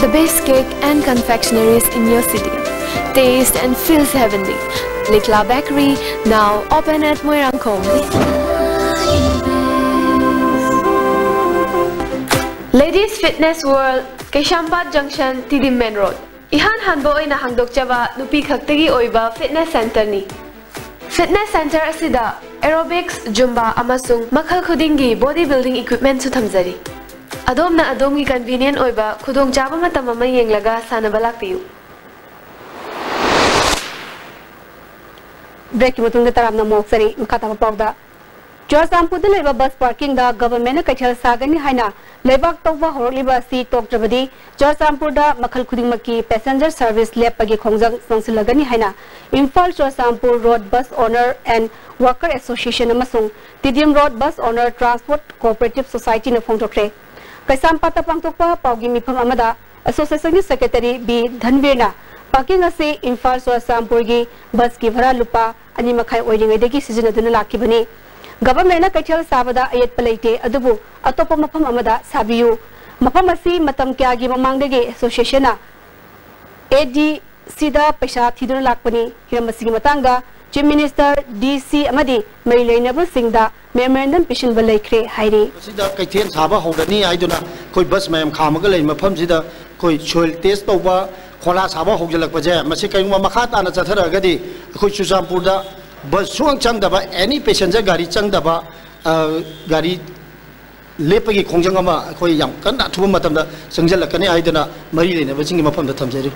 The best cake and confectionaries in your city. Taste and feels heavenly. Likla Bakery, now open at Moirangkhom. Ladies Fitness World, Keishampat Junction, Tidim Main Road. ꯏꯍꯥꯟ ꯍꯥꯟꯕ ꯑꯣꯏꯅ ꯍꯥꯡꯗꯣꯛꯆꯕ ꯅꯨꯄꯤ ꯈꯛꯇꯒꯤ ꯑꯣꯏꯕ fitness centreꯅꯤ꯫ Fitness centre ꯑꯁꯤꯗ aerobics, Zumba ꯑꯃꯁꯨꯡ ꯃꯈꯜ ꯈꯨꯗꯤꯡꯒꯤ body building equipmentꯁꯨ ꯊꯝꯖꯔꯤ꯫ ꯑꯗꯣꯝꯅ ꯑꯗꯣꯝꯒꯤ convenient ꯑꯣꯏꯕ ꯈꯨꯗꯣꯡꯆꯥꯕ ꯃꯇꯝ ꯑꯃ ꯌꯦꯡꯂꯒ ꯁꯥꯟꯅꯕ ꯂꯥꯛꯄꯤꯌꯨ꯫ Breakꯀꯤ ꯃꯇꯨꯡꯗ ꯇꯔꯥꯝꯅ ꯑꯃꯨꯛ ꯑꯣꯛꯆꯔꯤ꯫ ꯃꯈꯥ ꯇꯥꯕ ꯄꯥꯎꯗ, ꯆꯨꯔꯆꯥꯟꯄꯨꯔꯗ ꯂꯩꯕ bus parkingꯗ governmentꯅ ꯀꯩꯊꯦꯜ ꯁꯥꯒꯅꯤ ꯍꯥꯏꯅ ꯂꯩꯕꯥꯛ ꯇꯧꯕ ꯍꯧꯔꯛꯂꯤꯕ ꯑꯁꯤ ꯇꯣꯛꯇ꯭ꯔꯕꯗꯤ ꯆꯨꯔꯆꯥꯟꯄꯨꯔꯗ ꯃꯈꯜ ꯈꯨꯗꯤꯡꯃꯛꯀꯤ passenger service ꯂꯦꯞꯄꯒꯤ ꯈꯣꯡꯖꯪ ꯆꯪꯁꯤꯜꯂꯒꯅꯤ ꯍꯥꯏꯅ Imphal Churachandpur Road Bus Owner and Worker Association ꯑꯃꯁꯨꯡ Tidiam Road Bus Owner Transport Cooperative Societyꯅ ꯐꯣꯡꯗꯣꯛꯈ꯭ꯔꯦ꯫ ꯀꯩꯁꯥꯝꯄꯥꯠꯇ ꯄꯥꯡꯊꯣꯛꯄ ꯄꯥꯎꯒꯤ ꯃꯤꯐꯝ ꯑꯃꯗ associationꯒꯤ secretary B ꯙꯟꯕꯤꯔꯅ parking ꯑꯁꯤ ꯏꯝꯐꯥꯜ ꯆꯨꯔꯆꯥꯟꯄꯨꯔꯒꯤ busꯀꯤ ꯚꯔꯥ ꯂꯨꯄꯥ ꯑꯅꯤ ꯃꯈꯥꯏ ꯑꯣꯏꯔꯤꯉꯩꯗꯒꯤ ꯁꯤꯖꯤꯟꯅꯗꯨꯅ ꯂꯥꯛꯈꯤꯕꯅꯤ꯫ Governmentꯅ ꯀꯩꯊꯦꯜ ꯁꯥꯕꯗ ꯑꯌꯦꯠꯄ ꯂꯩꯇꯦ, ꯑꯗꯨꯕꯨ ꯑꯇꯣꯞꯄ ꯃꯐꯝ ꯑꯃꯗ ꯁꯥꯕꯤꯌꯨ꯫ ꯃꯐꯝ ꯑꯁꯤ ꯃꯇꯝ ꯀꯌꯥꯒꯤ ꯃꯃꯥꯡꯗꯒꯤ associationꯅ ADCꯗ ꯄꯩꯁꯥ ꯊꯤꯗꯨꯅ ꯂꯥꯛꯄꯅꯤ꯫ ꯍꯤꯔꯝ ꯑꯁꯤꯒꯤ ꯃꯇꯥꯡꯗ Chief Minister, DC ꯑꯃꯗꯤ ꯃꯔꯤ ꯂꯩꯅꯕꯁꯤꯡꯗ memorandum ꯄꯤꯁꯤꯟꯕ ꯂꯩꯈ꯭ꯔꯦ ꯍꯥꯏꯔꯤ꯫ ꯃꯁꯤꯗ ꯀꯩꯊꯦꯜ ꯁꯥꯕ ꯍꯧꯔꯅꯤ ꯍꯥꯏꯗꯨꯅ ꯑꯩꯈꯣꯏ bus ꯃꯌꯥꯝ ꯈꯥꯝꯃꯒ ꯂꯩ ꯃꯐꯝꯁꯤꯗ ꯑꯩꯈꯣꯏ soil test ꯇꯧꯕ, ꯈꯣꯂꯥ ꯁꯥꯕ ꯍꯧꯖꯤꯜꯂꯛꯄꯁꯦ, ꯃꯁꯤ ꯀꯔꯤꯒꯨꯝꯕ ꯃꯈꯥ ꯇꯥꯅ ꯆꯠꯊꯔꯛꯑꯒꯗꯤ ꯑꯩꯈꯣꯏ ꯆꯨꯔꯆꯥꯟꯄꯨꯔꯗ bus ꯁꯨꯡꯆꯪ ꯆꯪꯗꯕ, any passenger ꯒꯥꯔꯤ ꯆꯪꯗꯕ, ꯑ, ꯒꯥꯔꯤ ꯂꯦꯞꯄꯒꯤ ꯈꯣꯡꯖꯪ ꯑꯃ ꯑꯩꯈꯣꯏ ꯌꯥꯝ ꯀꯟꯅ ꯑꯊꯨꯕ ꯃꯇꯝꯗ ꯆꯪꯁꯤꯜꯂꯛꯀꯅꯤ ꯍꯥꯏꯗꯨꯅ ꯃꯔꯤ ꯂꯩꯅꯕꯁꯤꯡꯒꯤ ꯃꯐꯝꯗ ꯊꯝꯖꯔꯤ꯫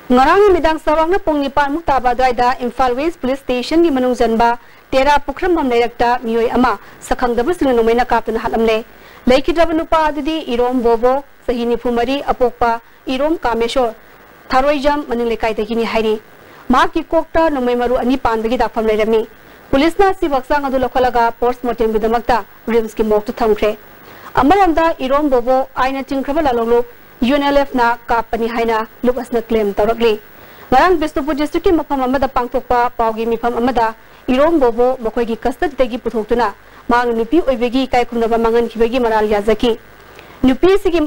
ꯉꯔꯥꯡ ꯅꯨꯃꯤꯗꯥꯡ ꯆꯥꯎꯔꯥꯛꯅ ꯄꯨꯡ ꯅꯤꯄꯥꯟ ꯃꯨꯛ ꯇꯥꯕ ꯑꯗꯨꯋꯥꯏꯗ ꯏꯝꯐꯥꯜ ꯋꯦꯁ ꯄꯨꯂꯤꯁ ꯁ꯭ꯇꯦꯁꯟꯒꯤ ꯃꯅꯨꯡ ꯆꯟꯕ ꯇꯦꯔꯥ ꯄꯨꯈ꯭ꯔꯝꯕꯝ ꯂꯩꯔꯛꯇ ꯃꯤꯑꯣꯏ ꯑꯃ ꯁꯛꯈꯪꯗꯕꯁꯤꯡꯅ ꯅꯣꯡꯃꯩꯅ ꯀꯥꯞꯇꯨꯅ ꯍꯥꯠꯂꯝꯂꯦ꯫ ꯂꯩꯈꯤꯗ꯭ꯔꯕ ꯅꯨꯄꯥ ꯑꯗꯨꯗꯤ ꯏꯔꯣꯝ ꯕꯣꯕꯣ, ꯆꯍꯤ ꯅꯤꯐꯨ ꯃꯔꯤ, ꯑꯄꯣꯛꯄ ꯏꯔꯣꯝ ꯀꯥꯃꯦꯁꯣꯔ, ꯊꯥꯔꯣꯏꯖꯝ ꯃꯅꯤꯡ ꯂꯩꯀꯥꯏꯗꯒꯤꯅꯤ ꯍꯥꯏꯔꯤ꯫ ꯃꯍꯥꯛꯀꯤ ꯀꯣꯛꯇ ꯅꯣꯡꯃꯩ ꯃꯔꯨ ꯑꯅꯤ ꯄꯥꯟꯕꯒꯤ ꯗꯥꯛꯐꯝ ꯂꯩꯔꯝꯃꯤ꯫ ꯄꯨꯂꯤꯁꯅ ꯑꯁꯤꯕ ꯍꯛꯆꯥꯡ ꯑꯗꯨ ꯂꯧꯈꯠꯂꯒ ꯄꯣꯁꯠꯃꯣꯔꯇꯦꯝꯒꯤꯗꯃꯛꯇ ꯔꯤꯝꯁꯀꯤ ꯃꯣꯔꯒꯇ ꯊꯝꯈ꯭ꯔꯦ꯫ ꯑꯃꯔꯣꯝꯗ ꯏꯔꯣꯝ ꯕꯣꯕꯣ ꯑꯥꯏꯟꯅ ꯆꯤꯡꯈ꯭ꯔꯕ ꯂꯥꯂꯣꯡꯂꯨꯞ ꯌꯨ ꯑꯦꯟ ꯑꯦꯜ ꯑꯦꯐꯅ ꯀꯥꯞꯄꯅꯤ ꯍꯥꯏꯅ ꯂꯨꯞ ꯑꯁꯤꯅ ꯀ꯭ꯂꯦꯝ ꯇꯧꯔꯛꯂꯤ꯫ ꯉꯔꯥꯡ ꯕꯤꯁꯅꯨꯄꯨꯔ ꯗꯤꯁꯇ꯭ꯔꯤꯛꯀꯤ ꯃꯐꯝ ꯑꯃꯗ ꯄꯥꯡꯊꯣꯛꯄ ꯄꯥꯎꯒꯤ ꯃꯤꯐꯝ ꯑꯃꯗ ꯏꯔꯣꯝ ꯕꯣꯕꯣ ꯃꯈꯣꯏꯒꯤ ꯀꯁꯇꯗꯤꯗꯒꯤ ꯄꯨꯊꯣꯛꯇꯨꯅ ꯃꯍꯥꯛꯅ ꯅꯨꯄꯤ ꯑꯣꯏꯕꯒꯤ ꯏꯀꯥꯏ ꯈꯨꯝꯅꯕ ꯃꯥꯡꯍꯟꯈꯤꯕꯒꯤ ꯃꯔꯥꯜ ꯌꯥꯖꯈꯤ꯫ ꯅꯨꯄꯤꯁꯤꯒꯤ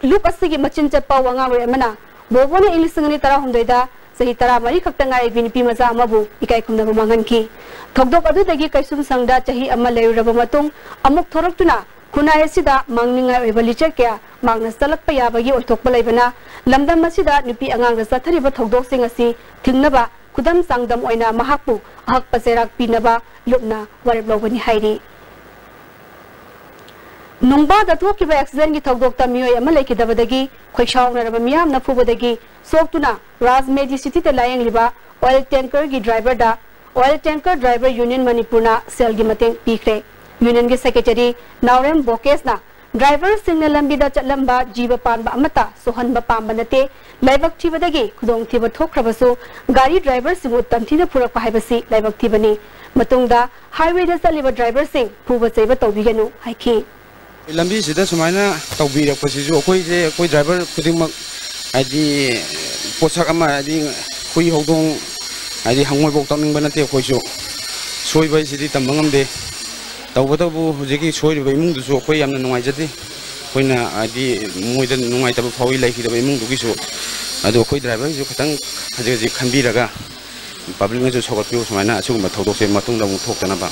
ꯂꯨꯞ ꯑꯁꯤꯒꯤ ꯃꯆꯤꯟ ꯆꯠꯄ ꯋꯥꯉꯥꯡꯂꯣꯏ ꯑꯃꯅ ꯕꯣꯕꯣꯅ ꯏꯪ ꯂꯤꯁꯤꯡ ꯑꯅꯤ ꯇꯔꯥꯍꯨꯝꯗꯣꯏꯗ ꯆꯍꯤ ꯇꯔꯥꯃꯔꯤ ꯈꯛꯇ ꯉꯥꯏꯔꯤꯕꯤ ꯅꯨꯄꯤ ꯃꯆꯥ ꯑꯃꯕꯨ ꯏꯀꯥꯏ ꯈꯨꯝꯅꯕ ꯃꯥꯡꯍꯟꯈꯤ꯫ ꯊꯧꯗꯣꯛ ꯑꯗꯨꯗꯒꯤ ꯀꯩꯁꯨꯝꯁꯪꯗ ꯆꯍꯤ ꯑꯃ ꯂꯩꯔꯨꯔꯕ ꯃꯇꯨꯡ ꯑꯃꯨꯛ ꯊꯣꯔꯛꯇꯨꯅ ꯈꯨꯟꯅꯥꯏ ꯑꯁꯤꯗ ꯃꯥꯡꯅꯤꯡꯉꯥꯏ ꯑꯣꯏꯕ ꯂꯤꯆꯠ ꯀꯌꯥ ꯃꯥꯡꯅ ꯆꯠꯂꯛꯄ ꯌꯥꯕꯒꯤ ꯑꯣꯏꯊꯣꯛꯄ ꯂꯩꯕꯅ ꯂꯝꯗꯝ ꯑꯁꯤꯗ ꯅꯨꯄꯤ ꯑꯉꯥꯡꯗ ꯆꯠꯊꯔꯤꯕ ꯊꯧꯗꯣꯛꯁꯤꯡ ꯑꯁꯤ ꯊꯤꯡꯅꯕ ꯈꯨꯗꯝ ꯆꯥꯡꯗꯝ ꯑꯣꯏꯅ ꯃꯍꯥꯛꯄꯨ ꯑꯍꯛꯄ ꯆꯩꯔꯥꯛ ꯄꯤꯅꯕ ꯂꯨꯞꯅ ꯋꯥꯔꯦꯞ ꯂꯧꯒꯅꯤ ꯍꯥꯏꯔꯤ꯫ ꯅꯨꯡꯕꯥꯗ ꯊꯣꯛꯈꯤꯕ ꯑꯦꯛꯁꯤꯗꯦꯟꯒꯤ ꯊꯧꯗꯣꯛꯇ ꯃꯤꯑꯣꯏ ꯑꯃ ꯂꯩꯈꯤꯗꯕꯗꯒꯤ ꯈꯣꯏꯁꯥꯎꯅꯔꯕ ꯃꯤꯌꯥꯝꯅ ꯐꯨꯕꯗꯒꯤ ꯁꯣꯛꯇꯨꯅ ꯔꯥꯖ ꯃꯦꯗꯤ ꯁꯤꯇꯤꯗ ꯂꯥꯌꯦꯡꯂꯤꯕ ꯑꯣꯏꯜ ꯇꯦꯡꯀꯔꯒꯤ ꯗ꯭ꯔꯥꯏꯚꯔꯗ ꯑꯣꯏꯜ ꯇꯦꯡꯀꯔ ꯗ꯭ꯔꯥꯏꯚꯔ ꯌꯨꯅꯤꯌꯟ ꯃꯅꯤꯄꯨꯔꯅ ꯁꯦꯜꯒꯤ ꯃꯇꯦꯡ ꯄꯤꯈ꯭ꯔꯦ꯫ ꯌꯨꯅꯤꯌꯟꯒꯤ ꯁꯦꯀ꯭ꯔꯦꯇꯔꯤ ꯅꯥꯎꯔꯦꯝ ꯕꯣꯀꯦꯁꯅ ꯗ꯭ꯔꯥꯏꯚꯔꯁꯤꯡꯅ ꯂꯝꯕꯤꯗ ꯆꯠꯂꯝꯕ ꯖꯤꯕ ꯄꯥꯟꯕ ꯑꯃꯠꯇ ꯁꯣꯛꯍꯟꯕ ꯄꯥꯝꯕ ꯅꯠꯇꯦ, ꯂꯥꯏꯕꯛ ꯊꯤꯕꯗꯒꯤ ꯈꯨꯗꯣꯡꯊꯤꯕ ꯊꯣꯛꯈ꯭ꯔꯕꯁꯨ ꯒꯥꯔꯤ ꯗ꯭ꯔꯥꯏꯚꯔꯁꯤꯡꯕꯨ ꯇꯝꯊꯤꯅ ꯐꯨꯔꯛꯄ ꯍꯥꯏꯕꯁꯤ ꯂꯥꯏꯕꯛ ꯊꯤꯕꯅꯤ꯫ ꯃꯇꯨꯡꯗ ꯍꯥꯏꯋꯦꯗ ꯆꯠꯂꯤꯕ ꯗ꯭ꯔꯥꯏꯚꯔꯁꯤꯡ ꯐꯨꯕ ꯆꯩꯕ ꯇꯧꯕꯤꯒꯅꯨ ꯍꯥꯏꯈꯤ꯫ ꯂꯝꯕꯤꯁꯤꯗ ꯁꯨꯃꯥꯏꯅ ꯇꯧꯕꯤꯔꯛꯄꯁꯤꯁꯨ ꯑꯩꯈꯣꯏꯁꯦ, ꯑꯩꯈꯣꯏ ꯗ꯭ꯔꯥꯏꯚꯔ ꯈꯨꯗꯤꯡꯃꯛ ꯍꯥꯏꯗꯤ ꯄꯣꯠꯁꯛ ꯑꯃ, ꯍꯥꯏꯗꯤ ꯍꯨꯏ ꯍꯧꯗꯣꯡ, ꯍꯥꯏꯗꯤ ꯍꯪꯉꯣꯏꯐꯥꯎ ꯇꯛꯅꯤꯡꯕ ꯅꯠꯇꯦ ꯑꯩꯈꯣꯏꯁꯨ꯫ ꯁꯣꯏꯕ ꯍꯥꯏꯁꯤꯗꯤ ꯇꯝꯕ ꯉꯝꯗꯦ꯫ ꯇꯧꯕꯇꯕꯨ ꯍꯧꯖꯤꯛꯀꯤ ꯁꯣꯏꯔꯤꯕ ꯏꯃꯨꯡꯗꯨꯁꯨ ꯑꯩꯈꯣꯏ ꯌꯥꯝꯅ ꯅꯨꯡꯉꯥꯏꯖꯗꯦ꯫ ꯑꯩꯈꯣꯏꯅ ꯍꯥꯏꯗꯤ ꯃꯣꯏꯗ ꯅꯨꯡꯉꯥꯏꯇꯕ ꯐꯥꯎꯏ ꯂꯩꯈꯤꯗꯕ ꯏꯃꯨꯡꯗꯨꯒꯤꯁꯨ꯫ ꯑꯗꯣ ꯑꯩꯈꯣꯏ ꯗ꯭ꯔꯥꯏꯚꯔꯒꯤꯁꯨ ꯈꯤꯇꯪ ꯍꯧꯖꯤꯛ ꯍꯧꯖꯤꯛ ꯈꯟꯕꯤꯔꯒ ꯄꯕ꯭ꯂꯤꯛꯅꯁꯨ ꯁꯧꯒꯠꯄꯤꯌꯨ, ꯁꯨꯃꯥꯏꯅ ꯑꯁꯤꯒꯨꯝꯕ ꯊꯧꯗꯣꯛꯁꯦ ꯃꯇꯨꯡꯗ ꯑꯃꯨꯛ ꯊꯣꯛꯇꯅꯕ꯫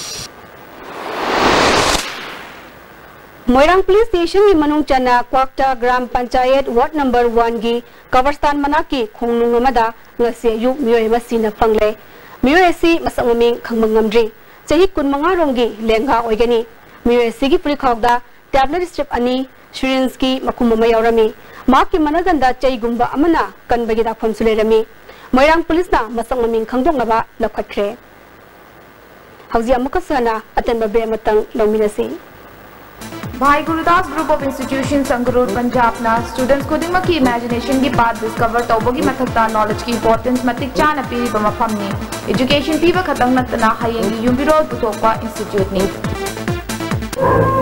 ꯃꯣꯏꯔꯥꯡ ꯄꯨꯂꯤꯁ ꯁ꯭ꯇꯦꯁꯟꯒꯤ ꯃꯅꯨꯡ ꯆꯟꯅ Kwakta gram panchayat ward number ꯋꯥꯟꯒꯤ ꯀꯕꯔꯁꯇꯥꯟ ꯃꯅꯥꯛꯀꯤ ꯈꯣꯡꯅꯨꯡ ꯑꯃꯗ ꯉꯁꯤ ꯑꯌꯨꯛ ꯃꯤꯑꯣꯏ ꯑꯃ ꯁꯤꯅ ꯐꯪꯂꯦ꯫ ꯃꯤꯑꯣꯏ ꯑꯁꯤ ꯃꯁꯛ ꯃꯃꯤꯡ ꯈꯪꯕ ꯉꯝꯗ꯭ꯔꯤ꯫ ꯆꯍꯤ ꯀꯨꯟꯃꯉꯥ ꯔꯣꯝꯒꯤ ꯂꯦꯡꯒꯥ ꯑꯣꯏꯒꯅꯤ꯫ ꯃꯤꯑꯣꯏ ꯑꯁꯤꯒꯤ ꯐꯨꯔꯤꯠꯈꯥꯎꯗ ꯇꯦꯕ꯭ꯂꯦꯠ ꯁ꯭ꯇ꯭ꯔꯤꯞ ꯑꯅꯤ, ꯁꯤꯔꯤꯟꯖꯀꯤ ꯃꯈꯨꯝ ꯑꯃ ꯌꯥꯎꯔꯝꯃꯤ꯫ ꯃꯍꯥꯛꯀꯤ ꯃꯅꯒꯟꯗ ꯆꯩꯒꯨꯝꯕ ꯑꯃꯅ ꯀꯟꯕꯒꯤ ꯗꯥꯛꯐꯝꯁꯨ ꯂꯩꯔꯝꯃꯤ꯫ ꯃꯣꯏꯔꯥꯡ ꯄꯨꯂꯤꯁꯅ ꯃꯁꯛ ꯃꯃꯤꯡ ꯈꯪꯗꯣꯛꯅꯕ ꯂꯧꯈꯠꯈ꯭ꯔꯦ꯫ ꯍꯧꯖꯤꯛ ꯑꯃꯨꯛꯀꯁꯨ ꯍꯟꯅ ꯑꯇꯦꯟꯕ ꯕ꯭ꯔꯦꯛ ꯑꯃꯇꯪ ꯂꯧꯃꯤꯟꯅꯁꯤ꯫ Bhai Gurudas Group of Institutions, Sangrur, Punjabꯅ students ꯈꯨꯗꯤꯡꯃꯛꯀꯤ imaginationꯒꯤ path discover ꯇꯧꯕꯒꯤ ꯃꯊꯛꯇ knowledgeꯀꯤ importance ꯃꯇꯤꯛ ꯆꯥꯅ ꯄꯤꯔꯤꯕ ꯃꯐꯝꯅꯤ꯫ Education ꯄꯤꯕ ꯈꯛꯇꯪ ꯅꯠꯇꯅ ꯍꯌꯦꯡꯒꯤ ꯌꯨꯝꯕꯤꯔꯣꯜ ꯄꯨꯊꯣꯛꯄ instituteꯅꯤ꯫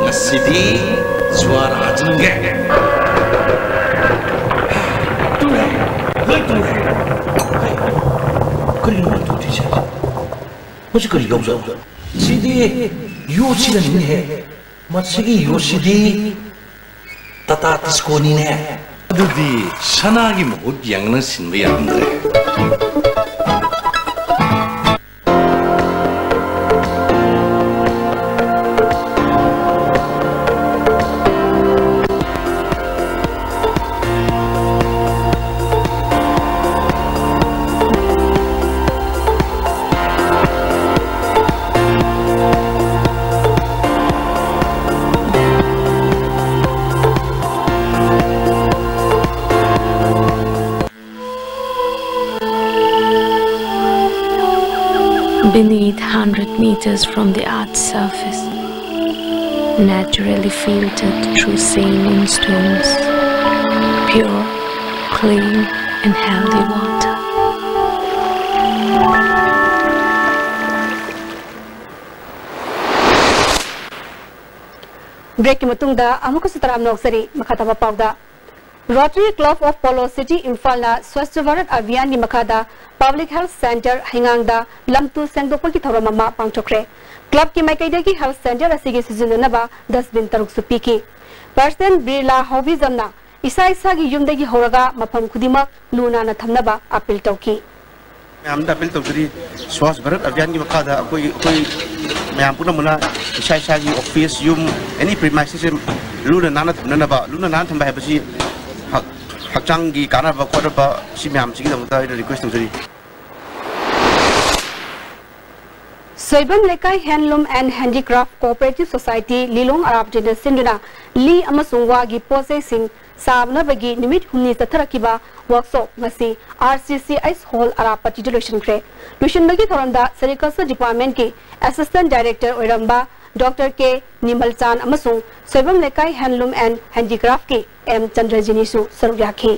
ꯉꯁꯤꯗꯤ ꯖ꯭ꯋꯥꯔ ꯍꯥꯖꯤꯟꯒꯦ꯫ ꯇꯨꯔꯦ, ꯂꯣꯏ ꯇꯨꯔꯦ꯫ ꯀꯔꯤꯅꯣ ꯇꯨꯔꯤꯁꯦ? ꯃꯁꯤ ꯀꯔꯤ ꯌꯥꯎꯖꯥꯠꯅꯣ? ꯁꯤꯗꯤ ꯌꯣꯠꯁꯤꯗꯅꯤꯅꯦꯍꯦ꯫ ꯃꯁꯤꯒꯤ ꯌꯣꯠꯁꯤꯗꯤ ꯇꯥꯇꯥ ꯇꯤꯁꯀꯣꯅꯤꯅꯦ꯫ ꯑꯗꯨꯗꯤ ꯁꯅꯥꯒꯤ ꯃꯍꯨꯠ ꯌꯥꯡꯅ ꯁꯤꯟꯕ ꯌꯥꯔꯝꯗ꯭ꯔꯦ꯫ Beneath, hundred meters from the earth's surface, naturally filtered through saline stones, pure, clean, and healthy water. ꯕ꯭ꯔꯦꯛꯀꯤ ꯃꯇꯨꯡꯗ ꯑꯃꯨꯛꯀꯁꯨ ꯇꯔꯥꯝꯅ ꯑꯣꯛꯆꯔꯤ꯫ ꯃꯈꯥ ꯇꯥꯕ ꯄꯥꯎꯗ, Rotary Club of Polo City ꯏꯝꯐꯥꯜꯅ Swasthya Bharat ꯑꯚꯤꯌꯥꯟꯒꯤ ꯃꯈꯥꯗ Public Health Centre ꯍꯩꯉꯥꯡꯗ ꯂꯝꯇꯨ ꯁꯦꯡꯗꯣꯛꯄꯒꯤ ꯊꯧꯔꯝ ꯑꯃ ꯄꯥꯡꯊꯣꯛꯈ꯭ꯔꯦ꯫ ꯀ꯭ꯂꯕꯀꯤ ꯃꯥꯏꯀꯩꯗꯒꯤ health centre ꯑꯁꯤꯒꯤ ꯁꯤꯖꯤꯟꯅꯅꯕ dustbin ꯇꯔꯨꯛꯁꯨ ꯄꯤꯈꯤ꯫ President ꯕꯤꯔꯂꯥ ꯍꯣꯕꯤꯖꯝꯅ ꯏꯁꯥ ꯏꯁꯥꯒꯤ ꯌꯨꯝꯗꯒꯤ ꯍꯧꯔꯒ ꯃꯐꯝ ꯈꯨꯗꯤꯡꯃꯛ ꯂꯨ ꯅꯥꯟꯅ ꯊꯝꯅꯕ appeal ꯇꯧꯈꯤ꯫ ꯃꯌꯥꯝꯗ appeal ꯇꯧꯖꯔꯤ, ꯁ꯭ꯋꯥꯁ ꯚꯥꯔꯠ ꯑꯚꯤꯌꯥꯟꯒꯤ ꯃꯈꯥꯗ ꯑꯩꯈꯣꯏ, ꯑꯩꯈꯣꯏ ꯃꯌꯥꯝ ꯄꯨꯝꯅꯃꯛꯅ ꯏꯁꯥ ꯏꯁꯥꯒꯤ office, ꯌꯨꯝ, any premises ꯂꯨꯅ ꯅꯥꯟꯅ ꯊꯝꯅꯅꯕ, ꯂꯨꯅ ꯅꯥꯟꯅ ꯊꯝꯕ ꯍꯥꯏꯕꯁꯤ ꯍꯛ-, ꯍꯛꯆꯥꯡꯒꯤ ꯀꯥꯟꯅꯕ ꯈꯣꯠꯅꯕ ꯁꯤ ꯃꯌꯥꯝꯁꯤꯒꯤꯗꯃꯛꯇ ꯑꯩꯅ request ꯇꯧꯖꯔꯤ꯫ ꯁꯣꯏꯕꯝ ꯂꯩꯀꯥꯏ Handloom and Handicraft Cooperative Society ꯂꯤꯂꯣꯡ ꯑꯔꯥꯞꯇꯤꯅ ꯁꯤꯟꯗꯨꯅ ꯂꯤ ꯑꯃꯁꯨꯡ ꯋꯥꯒꯤ ꯄꯣꯠꯆꯩꯁꯤꯡ ꯁꯥꯅꯕꯒꯤ ꯅꯨꯃꯤꯠ ꯍꯨꯝꯅꯤ ꯆꯠꯊꯔꯛꯈꯤꯕ ꯋꯥꯔꯛꯁꯣꯞ ꯉꯁꯤ ꯑꯥꯔ ꯁꯤ ꯁꯤ ꯑꯩꯆ ꯍꯣꯜ ꯑꯔꯥꯞꯄꯇꯤꯗ ꯂꯣꯏꯁꯤꯟꯈ꯭ꯔꯦ꯫ ꯂꯣꯏꯁꯤꯟꯕꯒꯤ ꯊꯧꯔꯝꯗ ꯁꯦꯔꯤꯀꯜꯆꯔ ꯗꯤꯄꯥꯔꯠꯃꯦꯟꯠꯀꯤ ꯑꯦꯁꯤꯁꯇꯦꯟꯠ ꯗꯥꯏꯔꯦꯛꯇꯔ ꯑꯣꯏꯔꯝꯕ ꯗꯣꯛꯇꯔ ꯀꯦ ꯅꯤꯃꯜꯆꯥꯟ ꯑꯃꯁꯨꯡ ꯁꯣꯏꯕꯝ ꯂꯩꯀꯥꯏ ꯍꯦꯟꯂꯨꯝ ꯑꯦꯟ ꯍꯦꯟꯗꯤꯀ꯭ꯔꯥꯐꯀꯤ ꯑꯦꯝ ꯆꯟꯗ꯭ꯔꯖꯤꯅꯤꯁꯨ ꯁꯔꯨꯛ ꯌꯥꯈꯤ꯫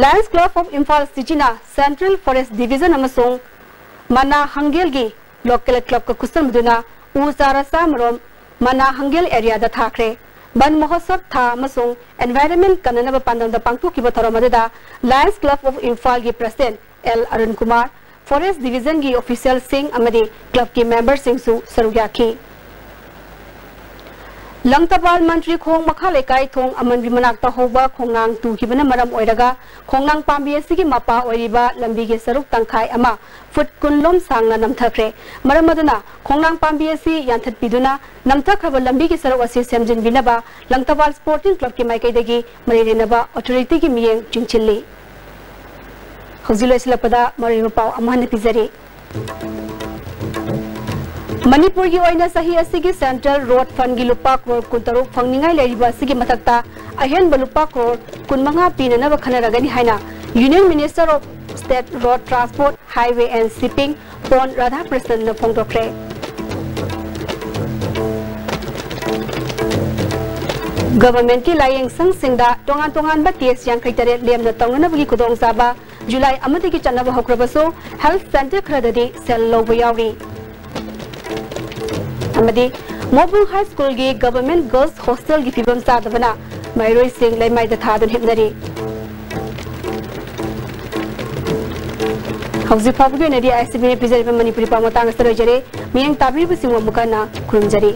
ꯂꯥꯌꯟꯁ ꯀ꯭ꯂꯕ ꯑꯣꯐ ꯏꯝꯐꯥꯜ ꯁꯤꯇꯤꯅ ꯁꯦꯟꯇ꯭ꯔꯦꯜ ꯐꯣꯔꯦꯁ꯭ꯠ ꯗꯤꯕꯤꯖꯟ ꯑꯃꯁꯨꯡ ꯃꯅꯥ ꯍꯪꯒꯦꯜꯒꯤ ꯂꯣꯀꯦꯜ ꯀ꯭ꯂꯕꯀ ꯈꯨꯠꯁꯝꯅꯗꯨꯅ ꯎ ꯆꯥꯔꯥ ꯆꯥꯃꯔꯣꯝ ꯃꯅꯥ ꯍꯪꯒꯦꯜ ꯑꯦꯔꯤꯌꯥꯗ ꯊꯥꯈ꯭ꯔꯦ꯫ ꯕꯟ ꯃꯍꯣꯠꯁꯕ ꯊꯥ ꯑꯃꯁꯨꯡ ꯏꯟꯚꯥꯏꯔꯟꯃꯦꯟꯠ ꯀꯟꯅꯅꯕ ꯄꯥꯟꯗꯝꯗ ꯄꯥꯡꯊꯣꯛꯈꯤꯕ ꯊꯧꯔꯝ ꯑꯗꯨꯗ ꯂꯥꯌꯟꯁ ꯀ꯭ꯂꯕ ꯑꯣꯐ ꯏꯝꯐꯥꯜꯒꯤ president L Arun Kumar, forest ꯗꯤꯕꯤꯖꯟꯒꯤ ꯑꯣꯐꯤꯁꯤꯌꯦꯜꯁꯤꯡ ꯑꯃꯗꯤ ꯀ꯭ꯂꯕꯀꯤ ꯃꯦꯝꯕꯔꯁꯤꯡꯁꯨ ꯁꯔꯨꯛ ꯌꯥꯈꯤ꯫ ꯂꯪꯊꯕꯥꯜ ꯃꯟꯇ꯭ꯔꯤ ꯈꯣꯡ ꯃꯈꯥ ꯂꯩꯀꯥꯏ ꯊꯣꯡ ꯑꯃꯟꯕꯤ ꯃꯅꯥꯛꯇ ꯍꯧꯕ ꯈꯣꯡꯅꯥꯡ ꯇꯨꯈꯤꯕꯅ ꯃꯔꯝ ꯑꯣꯏꯔꯒ ꯈꯣꯡꯅꯥꯡ ꯄꯥꯝꯕꯤ ꯑꯁꯤꯒꯤ ꯃꯄꯥ ꯑꯣꯏꯔꯤꯕ ꯂꯝꯕꯤꯒꯤ ꯁꯔꯨꯛ ꯇꯪꯈꯥꯏ ꯑꯃ ꯐꯨꯠ ꯀꯨꯟ ꯂꯣꯝ ꯁꯥꯡꯅ ꯅꯝꯊꯈ꯭ꯔꯦ꯫ ꯃꯔꯝ ꯑꯗꯨꯅ ꯈꯣꯡꯅꯥꯡ ꯄꯥꯝꯕꯤ ꯑꯁꯤ ꯌꯥꯟꯊꯠꯄꯤꯗꯨꯅ ꯅꯝꯊꯈ꯭ꯔꯕ ꯂꯝꯕꯤꯒꯤ ꯁꯔꯨꯛ ꯑꯁꯤ ꯁꯦꯝꯖꯤꯟꯕꯤꯅꯕ ꯂꯪꯊꯕꯥꯜ ꯁ꯭ꯄꯣꯔꯇꯤꯡ ꯀ꯭ꯂꯕꯀꯤ ꯃꯥꯏꯀꯩꯗꯒꯤ ꯃꯔꯤ ꯂꯩꯅꯕ ꯑꯣꯊꯣꯔꯤꯇꯤꯒꯤ ꯃꯤꯠꯌꯦꯡ ꯆꯤꯡꯁꯤꯜꯂꯤ꯫ ꯍꯧꯖꯤꯛ ꯂꯣꯏꯁꯤꯜꯂꯛꯄꯗ ꯃꯔꯨꯑꯣꯏꯕ ꯄꯥꯎ ꯑꯃꯨꯛ ꯍꯟꯅ ꯄꯤꯖꯔꯤ꯫ ꯃꯅꯤꯄꯨꯔꯒꯤ ꯑꯣꯏꯅ ꯆꯍꯤ ꯑꯁꯤꯒꯤ ꯁꯦꯟꯇ꯭ꯔꯦꯜ ꯔꯣꯗ ꯐꯟꯒꯤ ꯂꯨꯄꯥ ꯀ꯭ꯔꯣꯔ ꯀꯨꯟꯇꯔꯨꯛ ꯐꯪꯅꯤꯡꯉꯥꯏ ꯂꯩꯔꯤꯕ ꯑꯁꯤꯒꯤ ꯃꯊꯛꯇ ꯑꯍꯦꯟꯕ ꯂꯨꯄꯥ ꯀ꯭ꯔꯣꯔ ꯀꯨꯟꯃꯉꯥ ꯄꯤꯅꯅꯕ ꯈꯟꯅꯔꯒꯅꯤ ꯍꯥꯏꯅ union minister of state road transport, highway and shipping Pon ꯔꯥꯙꯥꯀ꯭ꯔꯤꯁꯅꯟꯅ ꯐꯣꯡꯗꯣꯛꯈ꯭ꯔꯦ꯫ ꯒꯚꯔꯟꯃꯦꯟꯠꯀꯤ ꯂꯥꯏꯌꯦꯡ ꯁꯪꯁꯤꯡꯗ ꯇꯣꯉꯥꯟ ꯇꯣꯉꯥꯟꯕ ꯇꯦꯁ꯭ꯠ ꯌꯥꯡꯈꯩ ꯇꯔꯦꯠ ꯂꯦꯝꯅ ꯇꯧꯅꯅꯕꯒꯤ ꯈꯨꯗꯣꯡꯆꯥꯕ ꯖꯨꯂꯥꯏ ꯑꯃꯗꯒꯤ ꯆꯠꯅꯕ ꯍꯧꯈ꯭ꯔꯕꯁꯨ, ꯍꯦꯜꯊ ꯁꯦꯟꯇꯔ ꯈꯔꯗꯗꯤ ꯁꯦꯜ ꯂꯧꯕ ꯌꯥꯎꯔꯤ꯫ ꯑꯃꯗꯤ ꯃꯣꯕꯨꯡ ꯍꯥꯏ ꯁ꯭ꯀꯨꯜꯒꯤ ꯒꯚꯔꯟꯃꯦꯟꯠ ꯒꯔꯜꯁ ꯍꯣꯁꯇꯦꯜꯒꯤ ꯐꯤꯕꯝ ꯆꯥꯗꯕꯅ ꯃꯍꯩꯔꯣꯏꯁꯤꯡ ꯂꯩꯃꯥꯏꯗ ꯊꯥꯗꯨꯅ ꯍꯤꯞꯅꯔꯤ꯫ ꯍꯧꯖꯤꯛ ꯐꯥꯎꯕꯒꯤ ꯑꯣꯏꯅꯗꯤ ꯑꯥꯏ ꯑꯦꯁ ꯇꯤ ꯚꯤꯅ ꯄꯤꯖꯔꯤꯕ ꯃꯅꯤꯄꯨꯔꯤ ꯄꯥꯎ ꯃꯇꯥꯡ ꯑꯁꯤꯗ ꯂꯣꯏꯖꯔꯦ꯫ ꯃꯤꯠꯌꯦꯡ ꯇꯥꯕꯤꯔꯤꯕꯁꯤꯡꯕꯨ ꯑꯃꯨꯛ ꯍꯟꯅ ꯈꯨꯔꯨꯝꯖꯔꯤ꯫